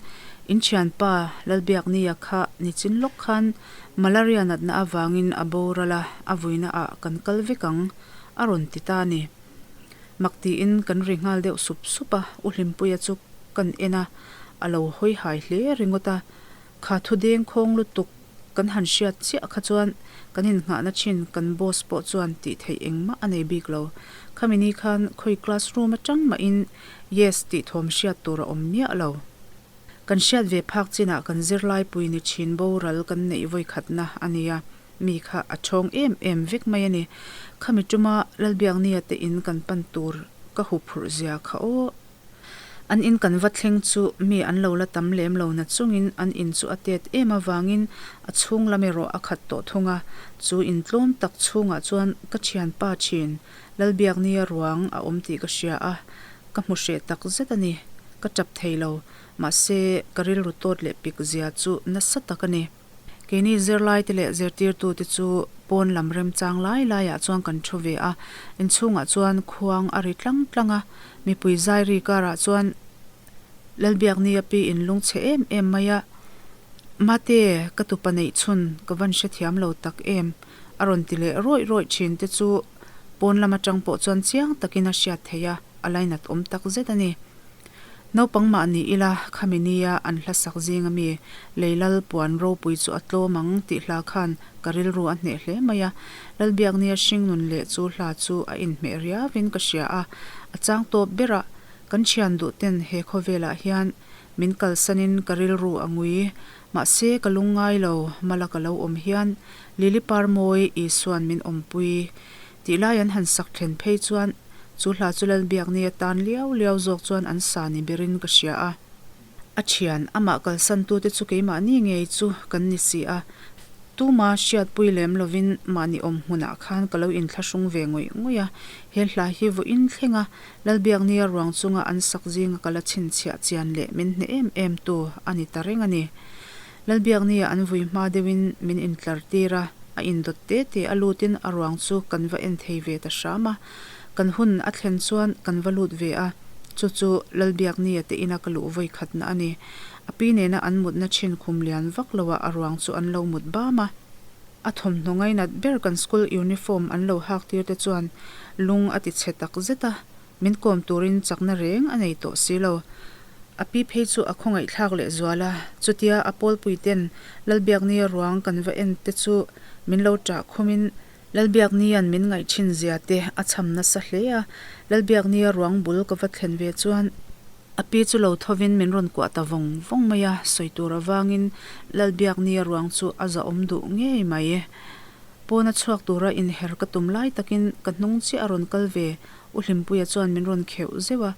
In thianpa Lalbiaknia kha nichin lawk khan malaria natna avangin a boral a, a vuina ah kan kal vek ang a rawn ti ta a ni. Mak tiin kan ri nghal deuh sup sup a, U Hlimpuia chu kan en a, a lo hawi hai hle ringawt a. Kha thu deng khawng lutuk kan han hriat chiah kha chuan kan innghahna thin kan boss pawh chuan tih theih engmah a nei bik lo. Khami ni khan khawi classroom atang mahin yes tih thawm hriat tur a awm miah lo. Kan hriat ve phak chinah kan zirlaipui ni thin boral kan neih vawikhatna a nia. Mi kha a ṭhawng em em vek mai a ni. Khami ṭuma Lalbiaknia te in kan pan tur ka huphurh zia kha aw. An in kan va thleng chu mi an lo la tam lem lo na chungin an in chu a tet em avangin a chhung lam erawh a khat tawh thung a. Chu in tlawm tak chhungah chuan ka ṭhianpa ṭhin Lalbiaknia ruang a awm tih ka hria a, ka hmu hreh tak zet a ni. Ka ṭap thei lo. Mahse, ka rilru tawt leh pik zia chu nasa tak a ni. Keini zirlaite leh zirtirtute chu pawn lam remchang lai laiah chuan kan thu ve a, inchhungah chuan khuang a ri tlang tlang a, mipui zai ri karah chuan Lalbiaknia pi in lungchhe em em mai a. Mate, ka tupa neih chhun ka van hrethiam lo tak em? a rawn ti leh rawih rawih thin te chu pawn lam atang pawh chuan chiang takin a hriat theih a, a lainat awm tak zet a ni. Naupang mah ni ila khami nia an hla sak zing ami Leilal puan ropui chu a tlawm ang tih hla khan ka rilru a hneh hle mai a, Lalbiaknia hringnun leh chu hla chu a inhmeh riauin ka hria a, a chang tawp berah kan thian duh ten he khawvelah hian Min kalsanin ka rilru a ngui. Mahse, ka lungngai lo, mala ka lo awm hian Lily par mawi Isua'n min awmpui tih lai an han sak thlen phei chuan chu hla chu Lalbiakni atan liau liau zawk chuan an sa ni berin ka hria a. A thian, amah kalsantute chu keimahni ngei chu kan ni si a. Tuma hriatpui lem lovin mahni awm hmunah khan ka lo inthlahrung ve ngawih ngawih a. He hla hi vawiin thlenga Lalbiaknia ruang chunga an sak zinga ka la chhinchhiah chian leh min hneh em em tu a ni ta reng a ni. Lalbiaknia an vui hma deuhin min intlar tir a, a indawt te te a lutin a ruang chu kan va en thei ve ta hram a. Kan hun a thlen chuan kan va lut ve a, chu chu Lalbiaknia te ina ka luh vawi khatna a ni. A pi nena an mutna thin khum lian vak loah a ruang chu an lo mut bam a. A thawmhnaw ngainat ber kan school uniform an lo hak tir te chuan lung a ti chhe tak zet a, min kawm turin chakna reng a nei tawh si lo. A pi phei chu a khawngaihthlak leh zual a, chutia a pawlpui ten Lalbiaknia ruang kan va en te chu min lo ṭah khumin Lalbiaknia'n min ngaihṭhin zia te a cham nasa hle a, Lalbiaknia ruang bul ka va thlen ve chuan A pi chu lo thovin min rawn kuah ta vawng vawng mai a, sawi tur avangin Lalbiaknia ruang chu a zahawm duh ngei mai. Pawna chhuak tura inher ka tum lai takin ka hnung chiah a rawn kal ve, U Hlimpuia chuan min rawn kheuh zeuh a.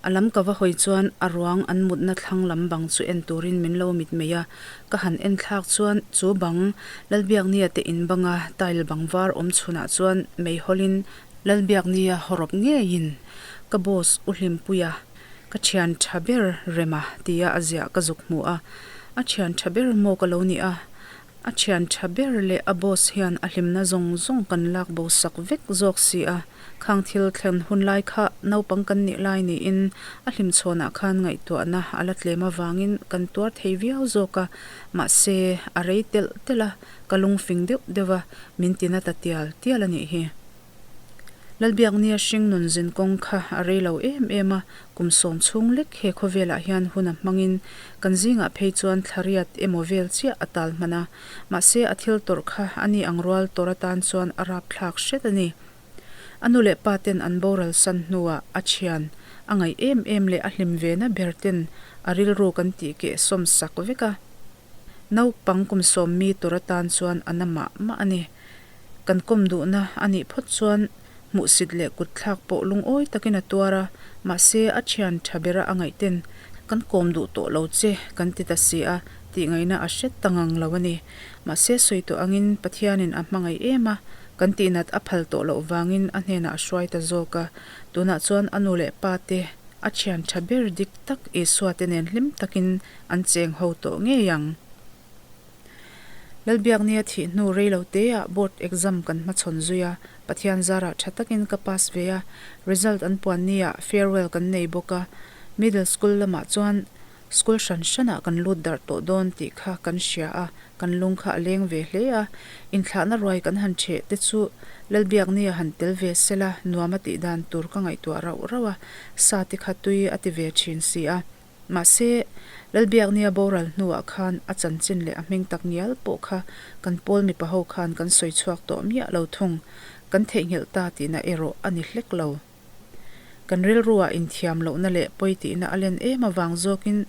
A lam ka va hawi chuan a ruang an mutna thlang lam bang chu en turin min lo mitmei a, ka han en thlak chuan chu bang Lalbiaknia te in banga tile bang var awm chhunah chuan meihawlin Lalbiaknia hawrawp ngeiin ka boss U Hlimpuia ka thian tha ber Rema tia a ziah ka zuk hmu a, a thian tha ber maw ka lo ni a, a thian tha ber leh a boss hian a hlimna zawng zawng kan lak bo sak vek zawk si a, khang thil thlen hun lai kha naupang kan nih lai niin a hlimchhawnah khan ngaihtuahna a la tlem avangin kan tuar thei viau zawk a, mahse a rei telh telh a, ka lungfing deuh deuh a, min tina ta tial tial a nih hi. Lalbiaknia hringnun zin kawng kha a rei lo em em a, kum sawm chhung lek he khawvelah hian hun a hmangin kan zingah phei chuan thla riat emaw vel chiah a tal hman a, mahse a thil tawrh kha a ni ang rual tawrh atan chuan a rapthlak hret a ni. A nu leh pa ten an boral san hnuah a thian a ngaih em em leh a hlim ve na ber ten a rilru kan tih keh sawm sak vek a. Naupang kum sawm mi tur atan chuan a na mah mah a ni. Kan kawm duhna a nih phawt chuan hmuhsit leh kutthlak pawh lungawi takin a tuar a, mahse a thian tha bera a ngaih ten kan kawm duh tawh lo che kan ti ta si a, tih ngaihna a hret ta ngang lo a ni. Mahse sawi tawh angin Pathianin a hmangaih em a, kan tihnat a phal tawh loh vangin a hnenah a hruai ta zawk a, tunah chuan a nu leh pa te a thian tha ber dik tak Isua te nen hlim takin an cheng ho tawh ngei ang. Lalbiaknia thih hnu rei lo te ah board exam kan hmachhawn zui a, Pathian zarah tha takin ka pass ve a, result an puan ni ah farewell kan nei bawk a, middle school lamah chuan school hran hran ah kan lut darh tawh dawn tih kha kan hria a, kan lung kha a leng ve hle a, inthlahna ruai kan han theh te chu Lalbiaknia han tel ve sela nuam a tih dan tur ka ngaihtuah rauh rauh a, sa te kha tui a ti ve thin si a. Mahse, Lalbiaknia boral hnuah khan a chanchin leh a hming tak ngial pawh kha kan pawl mipa ho khan kan sawi chhuak tawh miah lo thung. Kan theihnghilh ta tihna erawh a ni hlek lo. Kan rilruah inthiam lohna leh pawi tihna a len em avang zawkin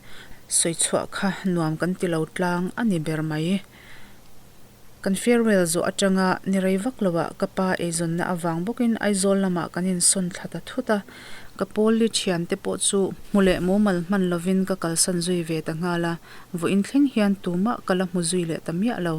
sawi chhuah kha nuam kan ti lo tlang a ni ber mai. Kan farewell zawh atanga ni rei vak loah ka pa eizawnna avang bawkin Aizawl lamah kan insawn thla ta thut a, ka pawlli thiante pawh chu hmu leh mumal hman lovin ka kalsan zui ve ta nghal a, vawiin thleng hian tumah ka la hmu zui leh ta miah lo.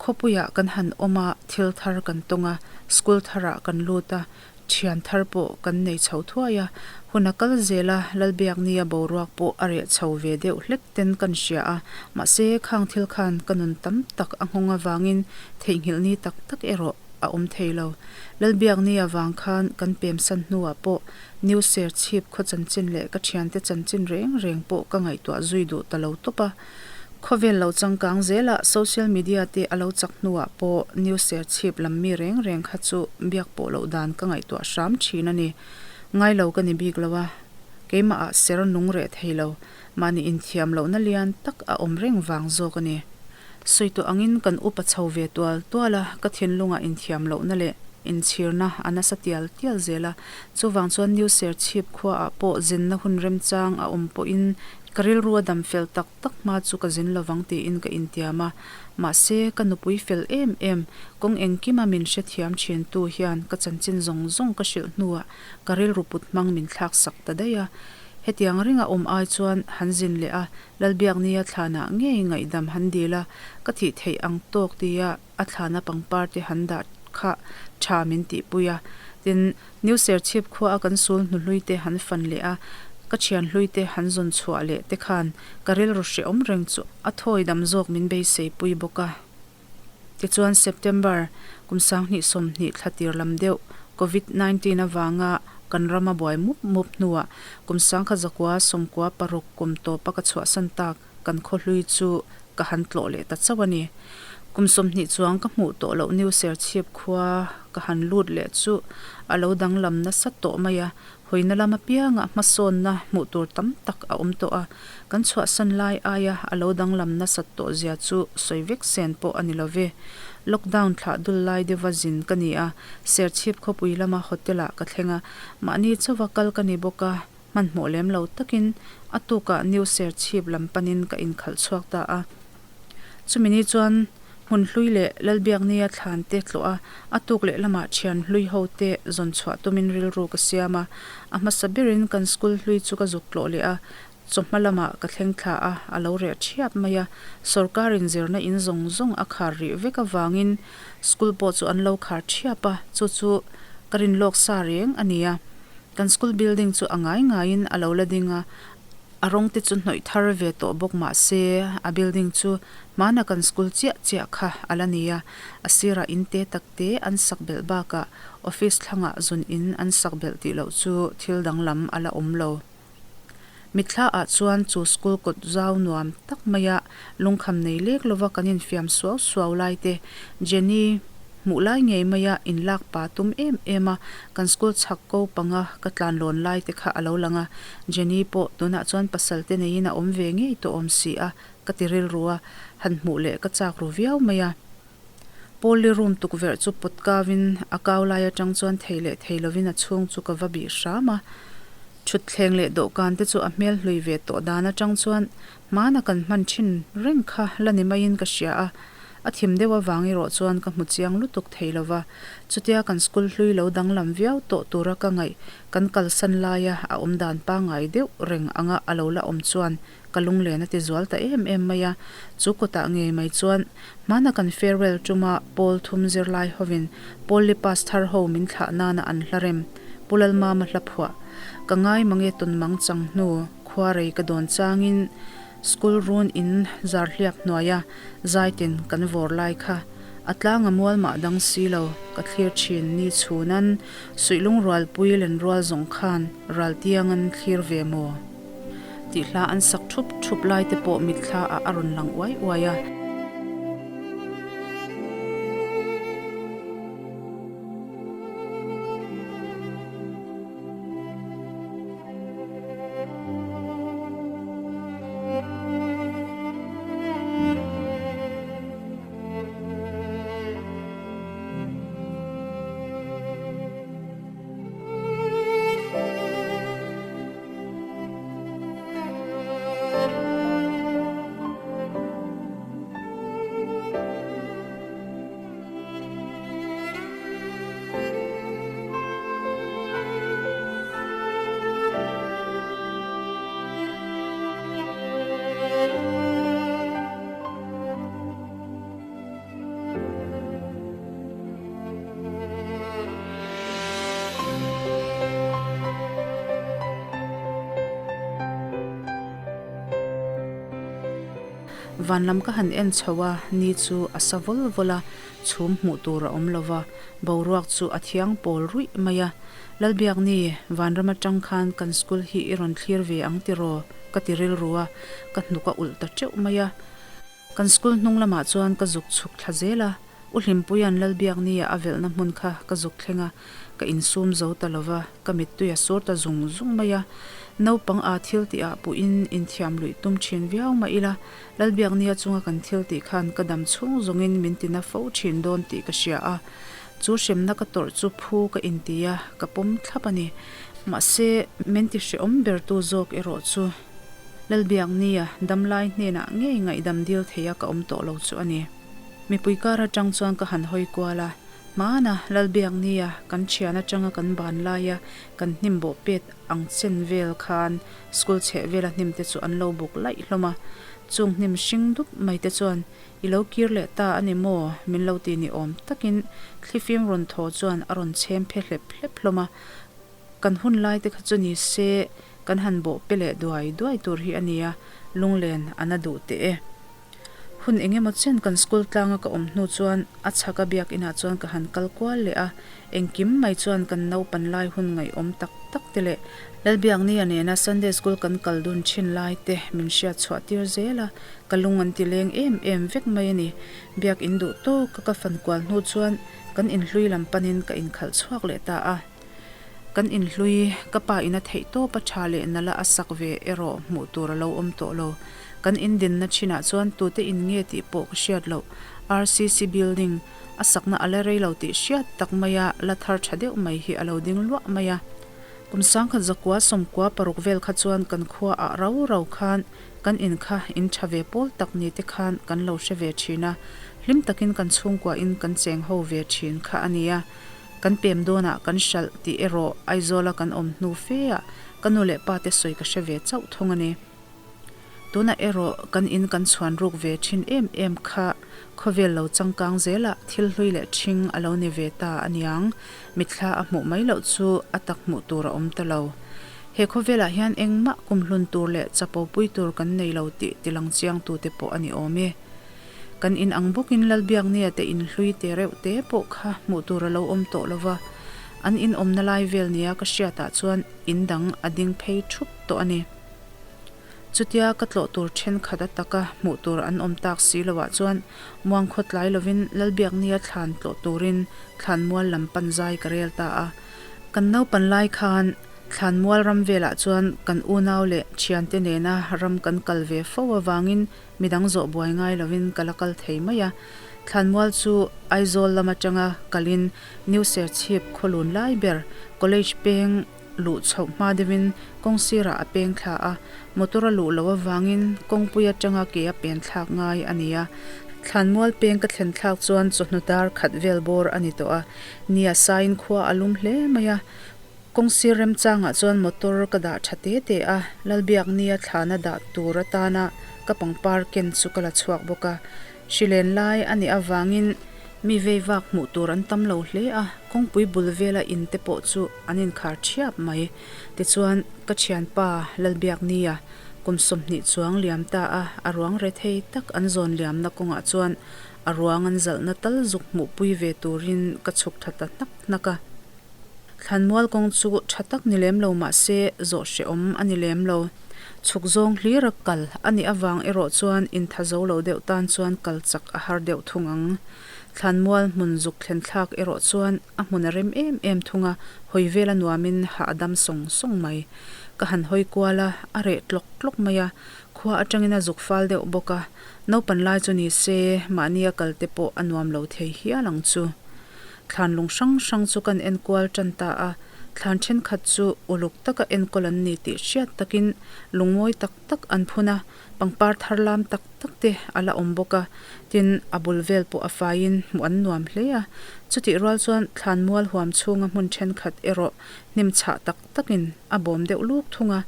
Khawpuiah kan han awm a, thil thar kan tawng a, school tharah kan lut a, Thian thar pawh kan nei chho thuai a, hun a kal zel a, Lalbiaknia boruak pawh a reh chho ve deuh hlek ten kan hria a, mahse khang thil khan ka nun tam tak a nghawng avangin theihnghilh ni tak tak erawh a awm thei lo. Lalbiaknia vang khan kan pemsan hnuah pawh New Serchhip khaw chanchin leh ka thiante chanchin reng reng pawh ka ngaihtuah zui duh ta lo tawp a. Khawvel lo changkang zela social media te a lo chak hnuah pawh New Serchhip lam mi reng reng kha chu biak pawh loh dan ka ngaihtuah hram thin a ni. Ngai lo ka ni bik lo a, keimahah ser nung reh thei lo, mahni inthiam lohna lian tak a awm reng vang zawk a ni. Sawi tawh angin kan upa chho ve tual tual a, ka thinlungah inthiam lohna leh inchhirna a nasa tial tial zel a. Chuvang chuan New Serchhip khuaah pawh zinna hun remchang a awm pawhin ka rilru a dam fel tak tak hma chu ka zin lovang tiin ka intiam a. Mahse, ka nupui fel em em, kawng engkima min hrethiam thintu hian ka chanchin zawng zawng ka hrilh hnuah ka rilru put hmang min thlaksak ta daih a. Hetiang ringa awm ai chuan han zin leh a, Lalbiaknia thlanah ngei ngaihdam han dil a, ka thih theih ang tawk tia a thlana pangpar te han dah kha tha min tihpui a. Tin, New Serchhip khua a kan sul hnuhlui te han fan leh a, ka thian hlui te han zawn chhuah leh te khan ka rilru hrehawm reng chu a thawi dam zawk min beisei pui bawk a. Tichuan September kum 2020 thla tir lam deuh Covid 19 avanga kan rama buai mup mup hnuah kum 1996 kum tawpa ka chhuahsan tak kan khawhlui chu ka han tlawh leh ta chauh a ni. Kum 20 chuang ka hmuh tawh loh New Serchhip khua ka han lut leh chu a lo danglam nasa tawh mai a, Hawina lam apiangah hmasawnna hmuh tur tam tak a awm tawh a, kan chhuahsan lai aia a lo danglam nasat tawh zia chu sawi vek sen pawh a ni lo ve. Lockdown thlah dul lai deuha zin ka ni a, Serchhip khawpui lama hotel-ah ka thleng a, mahni chauha kal ka ni bawk a, hmanhmawh lem lo takin a tukah New Serchhip lam panin ka inkhalh chhuak ta a. Chumi ni chuan hmun hlui leh Lalbiaknia thlan te tlawh a, a tuk leh lamah thian hlui ho te zawn chhuah tumin rilru ka siam a. A hmasa berin kan school hlui chu ka zuk tlawh leh a, chawhma lamah ka thleng thla a, a lo reh thiap mai a. Sorkarin zirna in zawng zawng a khar rih vek avangin school pawh chu an lo khar thiap a, chu chu ka rin lawk sa reng a ni a. Kan school building chu a ngai ngaiin a lo la ding a, A rawng te chu hnawih thar ve tawh bawk mah se a building chu hmana kan school chiah chiah kha a la ni a, a sirah in te tak te an sak belh bakah office thlangah zun in an sak belh tih loh chu thil danglam a la awm lo. Mitthla ah chuan chu school kawt zau nuam tak maia lungkham nei lek lova kan infiam suau suau lai te Jenny Hmuh lai ngei maia inlak pa tum em em a, kan school chhak ko panga ka tlan lawn lai te kha a lo lang a, Jenny pawh tunah chuan pasal te neiin a awm ve ngei tawh awm si a, ka ti rilru a, han hmuh leh ka chak ru viau mai a. Paul-i room tukverh chu pawt kau in a kau lai atang chuan thei leh thei lovin a chhung chu ka va bih hram a, thutthleng leh dawhkan te chu a hmel hlui ve tawh dan atang chuan hmana kan hman thin reng kha la ni maiin ka hria a, A thim deuh avang erawh chuan ka hmu chiang lutuk thei lo va, chutia kan school hlui lo danglam viau tawh tura ka ngaih kan kalsan laia a awm dan pangngai deuh reng anga a lo la awm chuan ka lunglen a ti zual ta em em mai a. Chu kawtah ngei mai chuan hmana kan farewell tuma pawl thum zirlai hovin pawl li pass thar ho min thlah nana an hla rem Pu Lalmama hla phuah ka ngai mange tawn mang chang hnu khuarei ka dawn changin School run in zar hliap hnuaia zaitin kan vawr lai kha a tlang a mual mah dang si lo ka thlir thin ni chhunan suihlung rualpui len rual zawng khan ral tiang an thlir ve maw? Tih hla an sak thup thup lai te pawh mitthla ah a rawn lang uai uai a. Van lam ka han en chho a, ni chu a sa vawl vawl a, chhum hmuh tur a awm lo va, boruak chu a thiang pawl ruih mai a. Lalbiakni, Vanram atang khan kan school hi i rawn thlir ve ang tiraw? ka ti rilru a, ka hnuk a ulh ta teuh mai a. Kan school hnung lamah chuan ka zuk chhuk thla zel a, U Hlimpuia'n Lalbiaknia a velhna hmun kha ka zuk thleng a, ka insum zo ta lo va, ka mittui a sur ta zung zung mai a. Naupang aa thil tihah puhin inthiam luih tum thin viau mah ila, Lalbiaknia chunga kan thil tih khan ka dam chhung zawngin min tina fo thin dawn tih ka hria a. Chu hremna ka tawrh chu phu ka inti a, ka pawm thlap a ni. Mahse, min ti hrehawm bertu zawk erawh chu Lalbiaknia damlai hnenah ngei ngaihdam dil theia ka awm tawh lo chu a ni. Mipui kar atang chuan ka han hawi kual a, hmana Lalbiaknia kan thian atanga kan ban laia kan hnim bawh pet ang chen vel khan school chheh vela hnim te chu an lo buk laih hlawm a. Chung hnim hring dup mai te chuan I lo kir leh ta a ni maw? Min lo ti ni awm takin thlifim rawn thaw chuan a rawn chhem phe hlep hlep hlawm a. Kan hun lai te kha chu ni se kan han bawh pe leh duai duai tur hi a nia, lunglen a na duh teh e. Hun eng emaw chen kan school tlanga ka awm hnu chuan a chhaka biakinah chuan ka han kal kual leh a, engkim mai chuan kan naupan lai hun ngaihawm tak tak te leh Lalbiaknia nena Sunday school kan kal dun thin lai te min hriat chhuah tir zel a, ka lung an ti leng em em vek mai a ni. Biakin duh tawka ka fan kual hnu chuan kan inhlui lam panin ka inkhalh chhuak leh ta a. Kan inhlui, ka pa in a theih tawp a tha leh nala a sak ve erawh hmuh tur a lo awm tawh lo. Kan indinna thinah chuan tute in nge tih pawh ka hriat loh. RCC building a sakna a la rei lo tih hriat tak maia la thar tha deuh mai hi a lo ding luah mai a. Kum sangkhat zakua sawmkua paruk vel kha chuan kan khua ah rau rau khan kan in kha in tha ve pawl tak ni te khan kan lo hre ve thin a, hlim takin kan chhungkua in kan cheng ho ve thin kha a nia. Kan pem dawnah kan hralh tih erawh Aizawla kan awm hnu fe ah ka nu leh pa te sawi ka hre ve chauh thung a ni. Tunah erawh kan in kan chhuan ruk ve thin em em kha khawvel lo changkang zelah thil hlui leh ṭhing a lo ni ve ta a niang. Mitthla a hmuh mai loh chu a tak hmuh tur a awm ta lo. He khawvelah hian engmah kumhlun tur leh chapo pui tur kan nei lo tih tilang chiang tute pawh a ni awm e. Kan in ang bawkin Lalbiaknia te in hlui te reuh te pawh kha hmuh tur a lo awm tawh lo va, an in awmna lai vel nia ka hriatah chuan in dang a ding phei thup tawh a ni. Chutia ka tlawh tur thenkhat a taka hmuh tur an awm tak si loah chuan muangkhaw tlai lovin Lalbiaknia thlan tlawh turin thlanmual lam pan zai ka rel ta a. Kan naupan lai khan thlanmual ram velah chuan kan unau leh thiante nena ram kan kal ve fo avangin Midang zawh buai ngai lovin ka la kal thei mai a, Thlanmual chu Aizawl lam atanga kalin New Serchhip khawlun lai ber College peng luh chhoh hma deuhin kawng sirah a peng thla a, motor a luh loh avangin kawngpui atanga ke a pen thlak ngai a ni a. Thlanmual peng ka thlen thlak chuan chawhnu dar khat vel bawr a ni tawh a, nia saiin khua a lum hle mai a, Kawng sir remchangah chuan motor ka dah tha te te a, Lalbiaknia thlana dah tur atana ka pangpar ken chu ka la chhuak bawk a. Hrilen lai a nih avangin mi vei vak hmuh tur an tam lo hle a, kawngpui bul vela in te pawh chu an inkhar thiap mai. Tichuan, ka thianpa Lalbiaknia kum 20 chuang liam ta a, a ruang rethei tak an zawn liamna kawngah chuan a ruang an zalhna tal zuk hmuhpui ve turin ka chhuk tha ta hnak hnak a. Thlanmual kawng chu tha tak ni lem lo mah se zawh hrehawm a ni lem lo. Chhuk zawng hlir a kal a nih avang erawh chuan intha zo lo deuh tan chuan kal chak a har deuh thung ang. Thlanmual hmun zuk thlen thlak erawh chuan a hmun a rem em em thung a, hawi vel a nuamin hah a dam sawng sawng mai. Ka han hawi kual a, a reh tlawk tlawk mai a, khua atangin a zuk fal deuh bawk a, naupan lai chu ni se mahni a kal te pawh a nuam lo thei hial ang chu. Thlan lung hrang hrang chu kan enkual tan ta a, thlan thenkhat chu uluk taka enkawl an ni tih hriat takin lungmawi tak tak an phun a, pangpar thar lam tak tak te a la awm bawk a, tin a bul vel pawh a faiin hmuh an nuam hle a. Chutih rual chuan thlan mual huam chhunga hmun thenkhat erawh hnim chhah tak takin a bawm deuh luk thung a,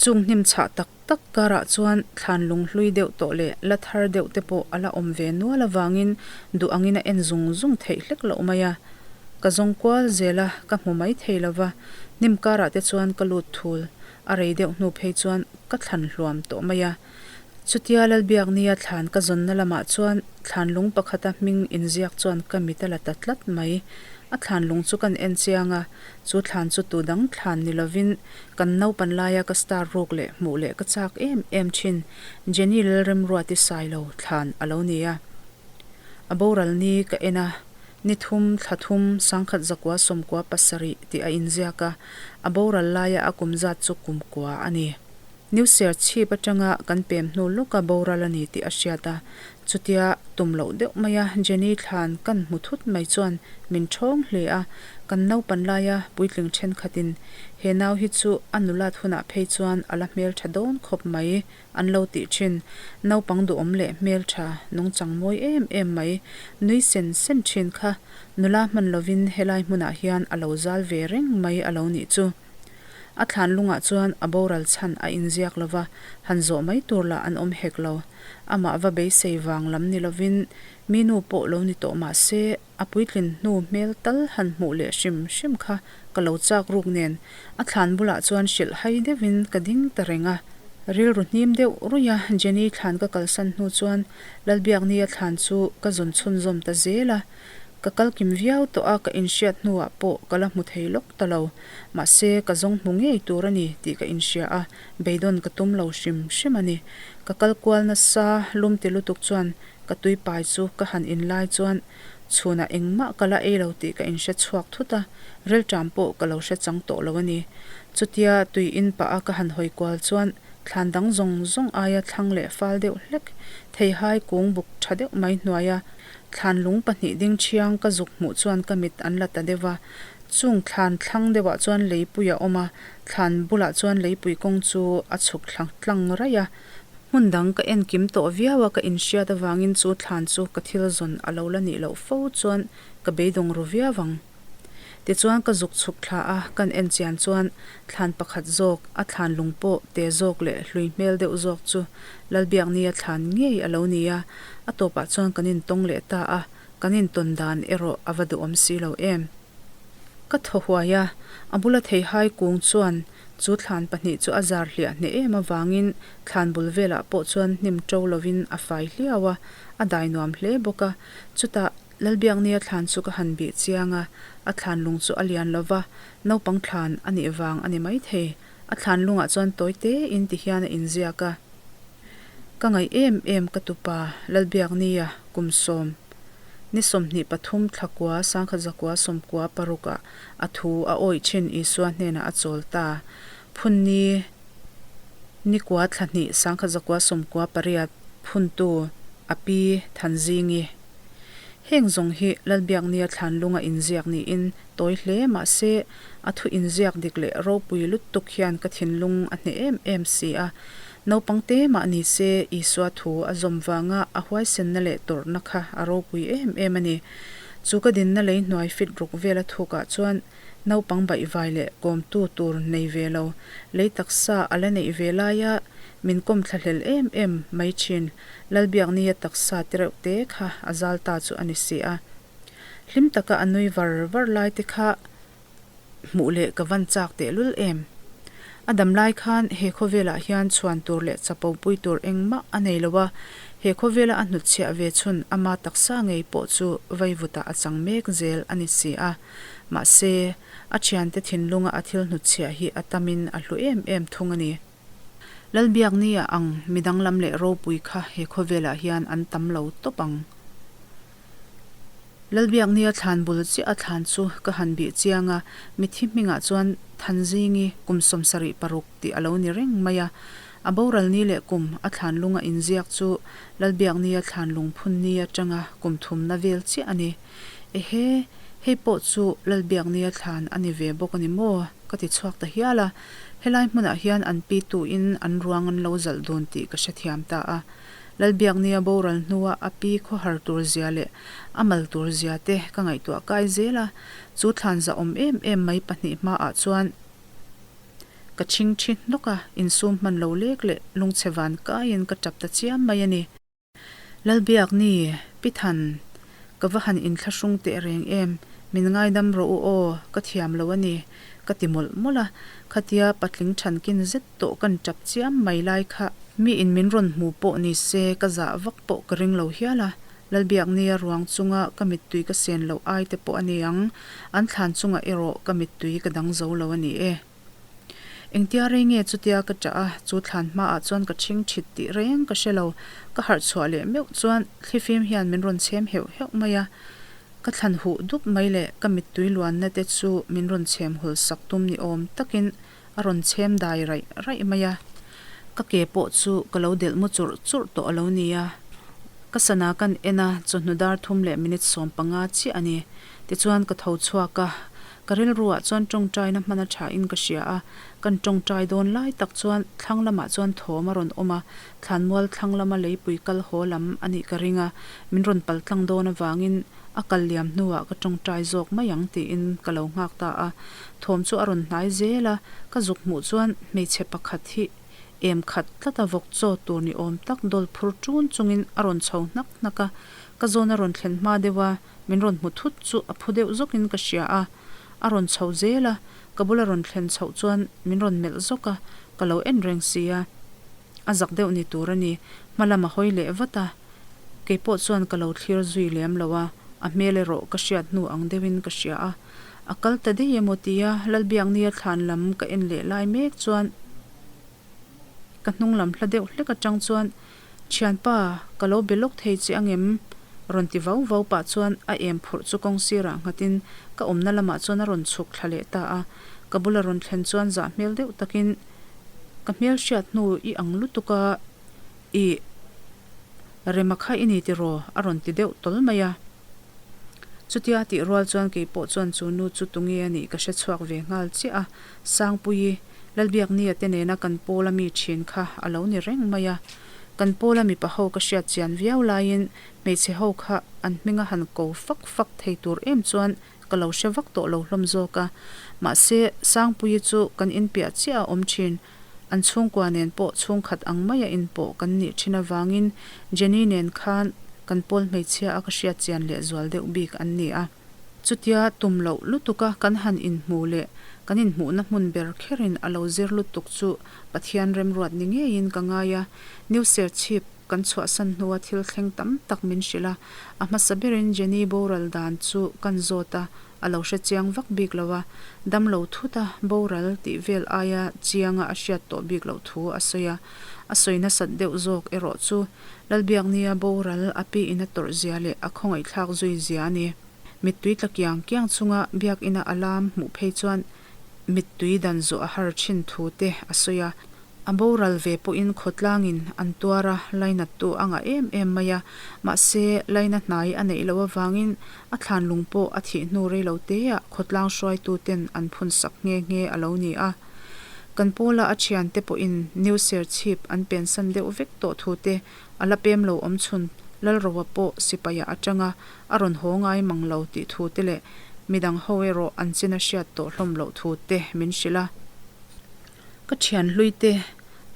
chung hnim chhah tak tak karah chuan thlan lung hlui deuh tawh leh la thar deuh te pawh a la awm ve nual avangin duh angin a en zung zung theih hlek loh mai a. Ka zawng kual zel a, ka hmu mai thei lo va, hnim karah te chuan ka lut thul, a rei deuh hnu phei chuan ka thlan hluam tawh mai a. Chutia Lalbiaknia thlan ka zawnna lamah chuan thlan lung pakhata hming inziak chuan ka mit a la ta tlat mai. A thlan lung chu kan en chiang a, chu thlan chu tu dang thlan ni lovin kan naupan laia ka star ruk leh hmuh leh ka chak em em thin Jenny Lalremruati Sailo thlan a lo ni a. A boral ni ka en a, ni thum thla thum sangkhat zakua sawmkua pasarih tih a inziak a, a boral laia a kum zat chu kumkua a ni. New Serchhip atanga kan pem hnu lawka boral a ni tih a hriat a, chutia tum loh deuh maia Jenny thlan kan hmu thut mai chuan min ṭhawng hle a, kan naupan laia puitling ṭhenkhatin he nau hi chu a nulat hunah phei chuan a la hmelṭha dawn khawp mai an lo tih ṭhin. Naupang duhawm leh hmelṭha nungchang mawi em em mai nui sen sen ṭhin kha nula hman lovin helai hmunah hian a lo zal ve reng mai a lo nih chu. A thlan lungah chuan a boral chhan a inziak lo va, han zawh mai tur lah an awm hek lo. Amah va beisei vang lam ni lovin mi nu pawh lo ni tawh mah se, a puitlin hnu hmel tal han hmuh leh hrim hrim kha ka lo chak ruk nen a thlan bulah chuan hrilh hai deuhin ka ding ta reng a. Rilru hnim deuh ruih a Jenny thlan ka kalsan hnu chuan Lalbiaknia thlan chu ka zawn chhunzawm ta zel a. Ka kal kim viau tawh a, ka inhriat hnuah pawh ka la hmu thei lawk ta lo. Mahse, ka zawng hmu ngei tur a ni tih ka inhria a, beidawn ka tum lo hrim hrim a ni. Ka kal kual nasa lum ti lutuk chuan ka tui pai chu ka han in lai chuan chhunah engmah ka la ei lo tih ka inhre chhuak thut a, rilṭam pawh ka lo hre chang tawh lo a ni. Chutia tui in pah a ka han hawi kual chuan thlan dang zawng zawng aia thlang leh fal deuh hlek, theihai kung buk ṭha deuh mai hnuaia Thlan lung pahnih ding thiang ka zuk hmuh chuan ka mit an la ta deuh a. Chung thlan thlang deuhah chuan leipui a awm a, thlan bulah chuan leipui kawng chu a chhuk thla tlang raih a. Hmun dang ka en kim tawh viau a, ka inhriat avangin chu thlan chu ka thil zawn a lo la nih loh fo chuan ka beidawng ru viau ang. Tichuan ka zuk chhuk thla a, kan en chian chuan thlan pakhat zawk, a thlan lung pawh te zawk leh hlui hmel deuh zawk chu Lalbiaknia thlan ngei a lo ni a, a tawpah chuan kan intawng leh ta a, kan intawn dan erawh a va duhawm si lo em. Ka thaw huai a, a bula theihai kung chuan chu thlan pahnih chu a zar hliah hneh em avangin thlan bul velah pawh chuan hnim ṭo lovin a fai hliau a, a dai nuam hle bawk a, chutah Lalbiaknia thlan chu ka han bih chiang a, a thlan lung chu a lian lo va, naupang thlan a nih vang a ni maithei. A thlan lungah chuan tawi tein ti hian a inziak a. Ka ngaih em em ka tupa Lalbiaknia kum sawm ni 23 thlakua sangkhat zakua sawmkua parukah a thu a awih thin Isua hnenah a chawl ta. Phunni nikua thla hnih sangkhat zakua sawmkua pariat phuntu a pi Thanzingi. Heng zawng hi Lalbiaknia thlanlunga inziak niin tawi hle mah se, a thu inziak dik leh ropui lutuk hian ka thinlung a hneh em em si a. Naupang te mah ni se, Isua thu a zawm vanga a huaisenna leh tawrhna kha a ropui em em a ni. Chu ka dinna lei hnuai fit ruk vela thukah chuan naupang baihvai leh kawmtu tur nei ve lo, lei taksa a la neih ve laia min kawm thlahlel em em mai thin. Lalbiaknia taksa te reuh te kha a zal ta chu a ni si a. Hlim taka a nui var var lai te kha hmuh leh ka van chak tehlul em. A dam lai khan he khawvelah hian chhuan tur leh chapo pui tur engmah a nei lo a, he khawvela a hnutchhiah ve chhun ama taksa ngei pawh chu vaivutah a chang mek zel a ni si a. Mahse, a thiante thinlunga a thil hnutchhiah hi a tamin a hlu em em thung a ni. Lalbiaknia ang mi danglam leh ropui kha he khawvelah hian an tam lo tawp ang. Lalbiaknia thlan bul chiah a thlan chu ka han bih chiang a, mithi hmingah chuan Thanzingi kum 76 tih a lo ni reng mai a. A boral ni leh kum a thlan lunga inziak chu Lalbiaknia thlan lungphun ni atanga kum thumna vel chiah a ni. Ehe, hei pawh chu Lalbiaknia thlan a ni ve bawk a ni maw? Ka ti chhuak ta hial a, helai hmunah hian an pi tuin an ruang an lo zalh dun tih ka hrethiam ta a. Lalbiaknia boral hnua a pi khawhar tur zia leh a mal tur zia te ka ngaihtuah kai zel a, chu thlan zahawm em em mai pahnih hmaah chuan ka chhing thi hnawk a, insum hman lo lek leh lungchhe van kaiin ka tap ta chiam mai a ni. Lalbiakni, Pi Than, ka va han inthlahrung teh reng em, min ngaidam rawh u aw, ka thiam lo a ni, ka ti mawlh mawlh a, khatia patling thankin zet tawh kan tap chiam mai lai kha. Mi in min rawn hmu pawh ni se ka zah vak pawh ka ring lo hial a. Lalbiaknia ruang chunga ka mittui ka sen loh ai te pawh a ni ang, an thlan chungah erawh ka mittui ka dang zo lo a ni e. Engtia rei nge chutia ka ṭah a, chu thlan hmaah chuan ka ṭhing ṭhit tih reng ka hre lo. Ka harh chhuah leh meuh chuan thlifim hian min rawn chhem heuh heuh mai a, ka thlan huh dup mai leh ka mittui luanna te chu min rawn chhem hul sak tum ni awm takin a rawn chhem dai raih raih mai a. Ka ke pawh chu ka lo delh mu churh churh tawh a lo ni a. Ka sana kan en a, chawhnu dar thum leh minute 15 chiah a ni. Tichuan ka tho chhuak a, ka rilruah chuan tawngtaina hman a tha in ka hria a, kan tawngtai dawn lai tak chuan thlang lamah chuan thawm a rawn awm a, thlanmual thlang lama leipui kal haw lam a nih ka ring a, min rawn pal tlang dawn avangin a kal liam hnuah ka tawngtai zawk mai ang tiin ka lo nghak ta a, thawm chu a rawn hnai zel a, ka zuk hmuh chuan hmeichhe pakhat hi em khat tlat a vawk chaw tur ni awm tak dawl phur ṭun chungin a rawn chho hnak hnak a, ka zawn a rawn thlen hma deuh a. Min rawn hmu thut chu a phu deuh zawkin ka hria a, a rawn chho zel a, ka bula rawn thlen chhoh chuan min rawn melh zawk a, ka lo en reng si a, a zak deuh ni tur a ni, hma lam a hawi leh vat a, kei pawh chuan ka lo thlir zui lem lo a, a hmel erawh ka hriat hnu ang deuhin ka hria a, a kal ta daih emaw tia Lalbiaknia thlan lam ka en leh lai mek chuan ka hnung lam hla deuh hlek atang chuan Thianpa, ka lo be lawk thei che angem? rawn ti vau vau pah chuan a em phurh chu kawng sirah nghatin ka awmna lamah chuan a rawn chhuk thla leh ta a. Ka bula rawn thlen chuan zah hmel deuh takin ka hmel hriat hnu i ang lutuk a, i rema kha i ni tiraw? a rawn ti deuh tawl mai a. Chutia a tih rual chuan keipawh chuan chu nu chu tunge a nih ka hre chhuak ve nghal chiah a, Sangpuii, Lalbiaknia te nena kan pawla mi thin kha a lo ni reng mai a. Kan pawla mipa ho ka hriat chian viau laiin hmeichhe ho kha an hminga han ko fak fak thei tur em chuan ka lo hre vak tawh lo hlawm zawk a. Mahse, Sangpuii chu kan inpiah chiah a awm thin. An chhungkua nen pawh chhungkhat ang maia inpawh kan nih thin avangin Jenny nen khan kan pawl hmeichhia a ka hriat chian lehzual deuh bik an ni a. Chutia tum loh lutuka kan han inhmu leh kan inhmuhna hmun ber kherin a lo zir lutuk chu Pathian remruat ni ngeiin ka ngai a. New Serchhip kan chhuahsan hnua thil thleng tam tak min hrilh a, a hmasa berin Jenny boral dan chu kan zawt a, a lo hre chiang vak bik lo a, damlo thut a boral tih vel aia chianga a hriat tawh bik loh thu a sawi a. A sawi nasat deuh zawk erawh chu Lalbiaknia boral a pi in a tawrh zia leh a khawngaihthlak zui zia a ni. Mittui tla kiang kiang chunga biakina a lam hmuh phei chuan mittui dan zawh a har thin thu te a sawi a. A boral ve pawhin khawtlangin an tuar a, lainattu a ngah em em mai a. Mahse, laina hnai a neih loh avangin a thlanlung pawh a thih hnu rei lo teah khawtlang hruaituten an phunsak nghe nghe a lo ni a. Kan pawla a thiante pawhin New Serchhip an pensan deuh vek tawh thu te a la pem lo awm chhun Lalroa pawh sipaiah a tang a, a rawn haw ngai mang lo tih thu te leh midang ho erawh an chin a hriat tawh hlawm loh thu te min hrilh a. Ka thian hlui te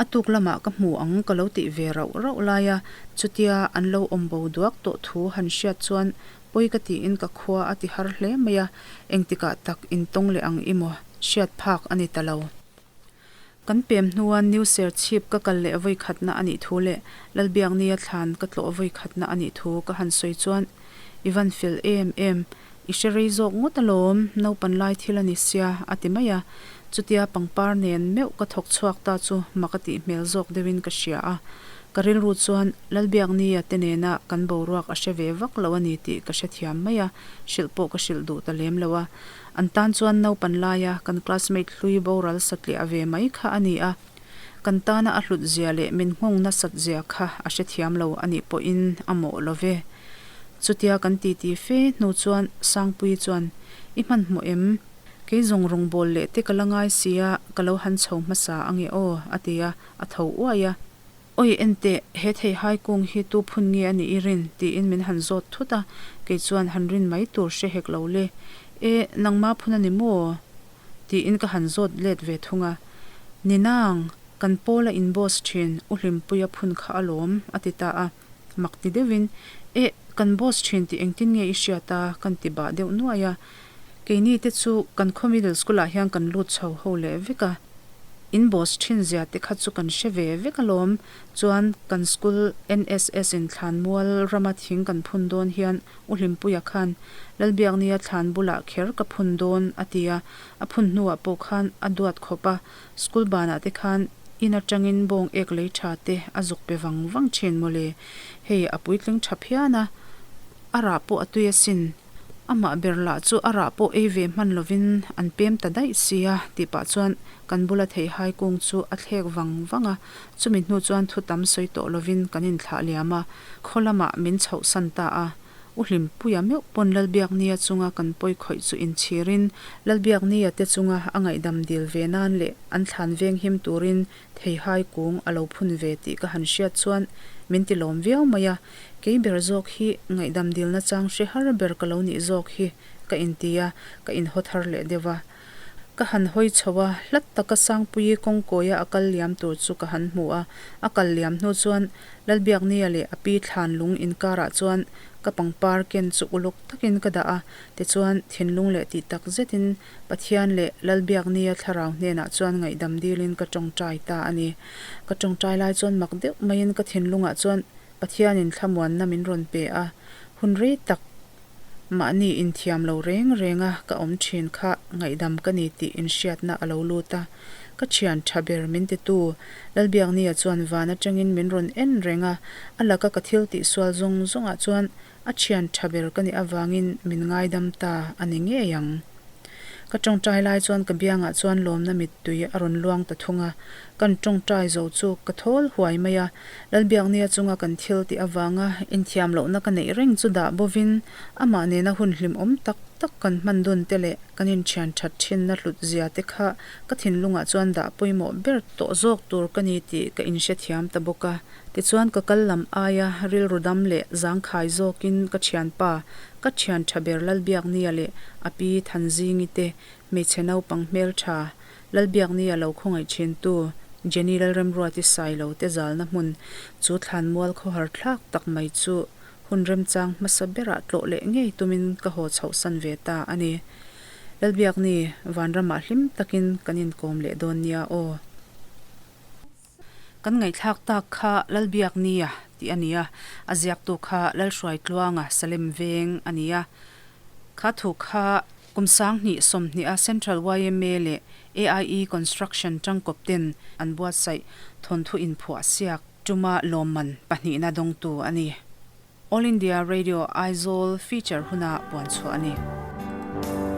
a tuk lamah ka hmu ang ka lo tih ve rauh rauh lai a, chutia an lo awm bo duak tawh thu han hriat chuan pawi ka tiin ka khua a ti har hle mai a, engtikah tak intawng leh ang i maw? Hriat phak a ni ta lo. Kan pem hnua New Serchhip ka kal leh vawi khatna a nih thu leh Lalbiaknia thlan ka tlawh vawi khatna a nih thu ka han sawi chuan, I van fel em em, i hre rei zawk ngawt alawm, naupan lai thil a ni sia, a ti mai a. Chutia pangpar nen meuh ka thawk chhuak ta chu mak a tih hmel zawk deuhin ka hria a. Ka rilru chuan Lalbiaknia te nena kan boruak a hre ve vak lo a ni tih ka hrethiam mai a, hrilh pawh ka hrilh duh ta lem lo a. An tan chuan naupan laia kan classmate hlui boral satliah ve mai kha a ni a, kan tana a hlut zia leh min nghawng nasat zia kha a hrethiam lo a nih pawhin a mawh lo ve. Chutia kan titi fe hnu chuan Sangpuii chuan, I hmanhmawh em? Kei zawng rawngbâwl leh te ka la ngai sia, ka lo han chho hmasa ange aw, a ti a, a tho uai a. Oi enteh, he theihai kung hi tu phun nge a nih i rin? tiin min han zawt thut a, kei chuan han rin mai tur hre hek lo le. E, nangma phun a ni maw? tiin ka han zawt let ve thung a. Ni nang, kan pawla in boss thin U Hlimpuia phun kha alawm, a ti ta a. Mak ti deuhin, E, kan boss thin tih engtin nge i hriat a? kan ti bah deuh nuai a. Keini te chu kan khaw middle school ah hian kan lut chho ho leh vek a. In boss thin zia te kha chu kan hre ve vek alawm. Chuan kan school NSS in thlanmual rama thing kan phun dawn hian U Hlimpuia khan Lalbiaknia thlan bulah kher ka phun dawn a ti a, a phun hnuah pawh khan a duat khawp a, school banah te khan in atangin bawng ek lei tha te a zuk pe vang vang thin mawle. Hei a puitling tha phian a, a rah pawh a tui asin. Amah ber lah chu a rah pawh ei ve hman lovin an pem ta daih sia tih pah chuan kan bula theihai kung chu a thlek vang vang a, chumi hnu chuan thu tam sawi tawh lovin kan inthlah liam a, khaw lamah min chhohsan ta a. U Hlimpuia meuh pawn Lalbiaknia chunga kan pawi khawih chu inchhirin Lalbiaknia te chunga a ngaihdam dil ve nan leh an thlan veng him turin Theihai kung a lo phun ve tih ka han hriat chuan min ti lawm viau mai a, kei ber zawk hi ngaihdam dilna chang hre har ber ka lo nih zawk hi ka inti a, ka inhaw thar leh deuh a. Ka han hawi chho a, hlat taka Sangpuii kawngkawia a kal liam tur chu ka han hmu a, a kal liam hnu chuan Lalbiaknia leh a pi thlan lung inkarah chuan ka pangpar ken chu uluk takin ka dah a, tichuan thinlung leh tih tak zetin Pathian leh Lalbiaknia thlarau hnenah chuan ngaihdam dilin ka tawngtai ta a ni. Ka tawngtai lai chuan mak deuh maiin ka thinlungah chuan Pathianin thlamuanna min rawn pe a, hun rei tak mahni inthiam lo reng renga ka awm thin kha ngaihdam ka ni tih inhriatna a lo lut a. Ka thian tha ber min titu Lalbiaknia chuan van atangin min rawn en reng a, a laka ka thil tihsual zawng zawngah chuan A thian tha ber ka nih avangin min ngaidam ta a ni ngei ang. Ka tawngtai lai chuan ka biangah chuan lawmna mittui a rawn luang ta thung a, kan tawngtai zo chu ka thawl huai mai a. Lalbiaknia chunga kan thil tih avanga inthiam lohna ka neih reng chu dah bovin amah nena hun hlimawm tak tak kan hman dun te leh kan inthian that thinna hlut zia te kha ka thinlungah chuan dah pawimawh ber tawh zawk tur ka ni tih ka inhrethiam ta bawk a. Tichuan ka kal lam aia rilru dam leh zangkhai zawkin ka thianpa, ka thian tha ber Lalbiaknia leh a pi Thanzingi te hmeichhe naupang hmeltha Lalbiaknia lo khawngaih thintu Jenny Lalremruati Sailo te zalna hmun chu thlanmual khawhar thlak tak mai chu hun remchang hmasa berah tlawh leh ngei tumin ka haw chhohsan ve ta a ni. Lalbiakni, vanramah hlim takin kan inkawm leh dawn nia aw. Kan ngaihthlak tak kha Lalbiaknia tih a ni a, a ziaktu kha Lalhruaitluanga Salem Veng a ni a. Kha thu kha kum 2020 a Central yma leh AIE Construction tangkawp ten an buatsaih thawnthu inphuah siak tuma lawmman pahnihna dawngtu a ni. All India Radio Aizawl feature huna puanchhuah a ni.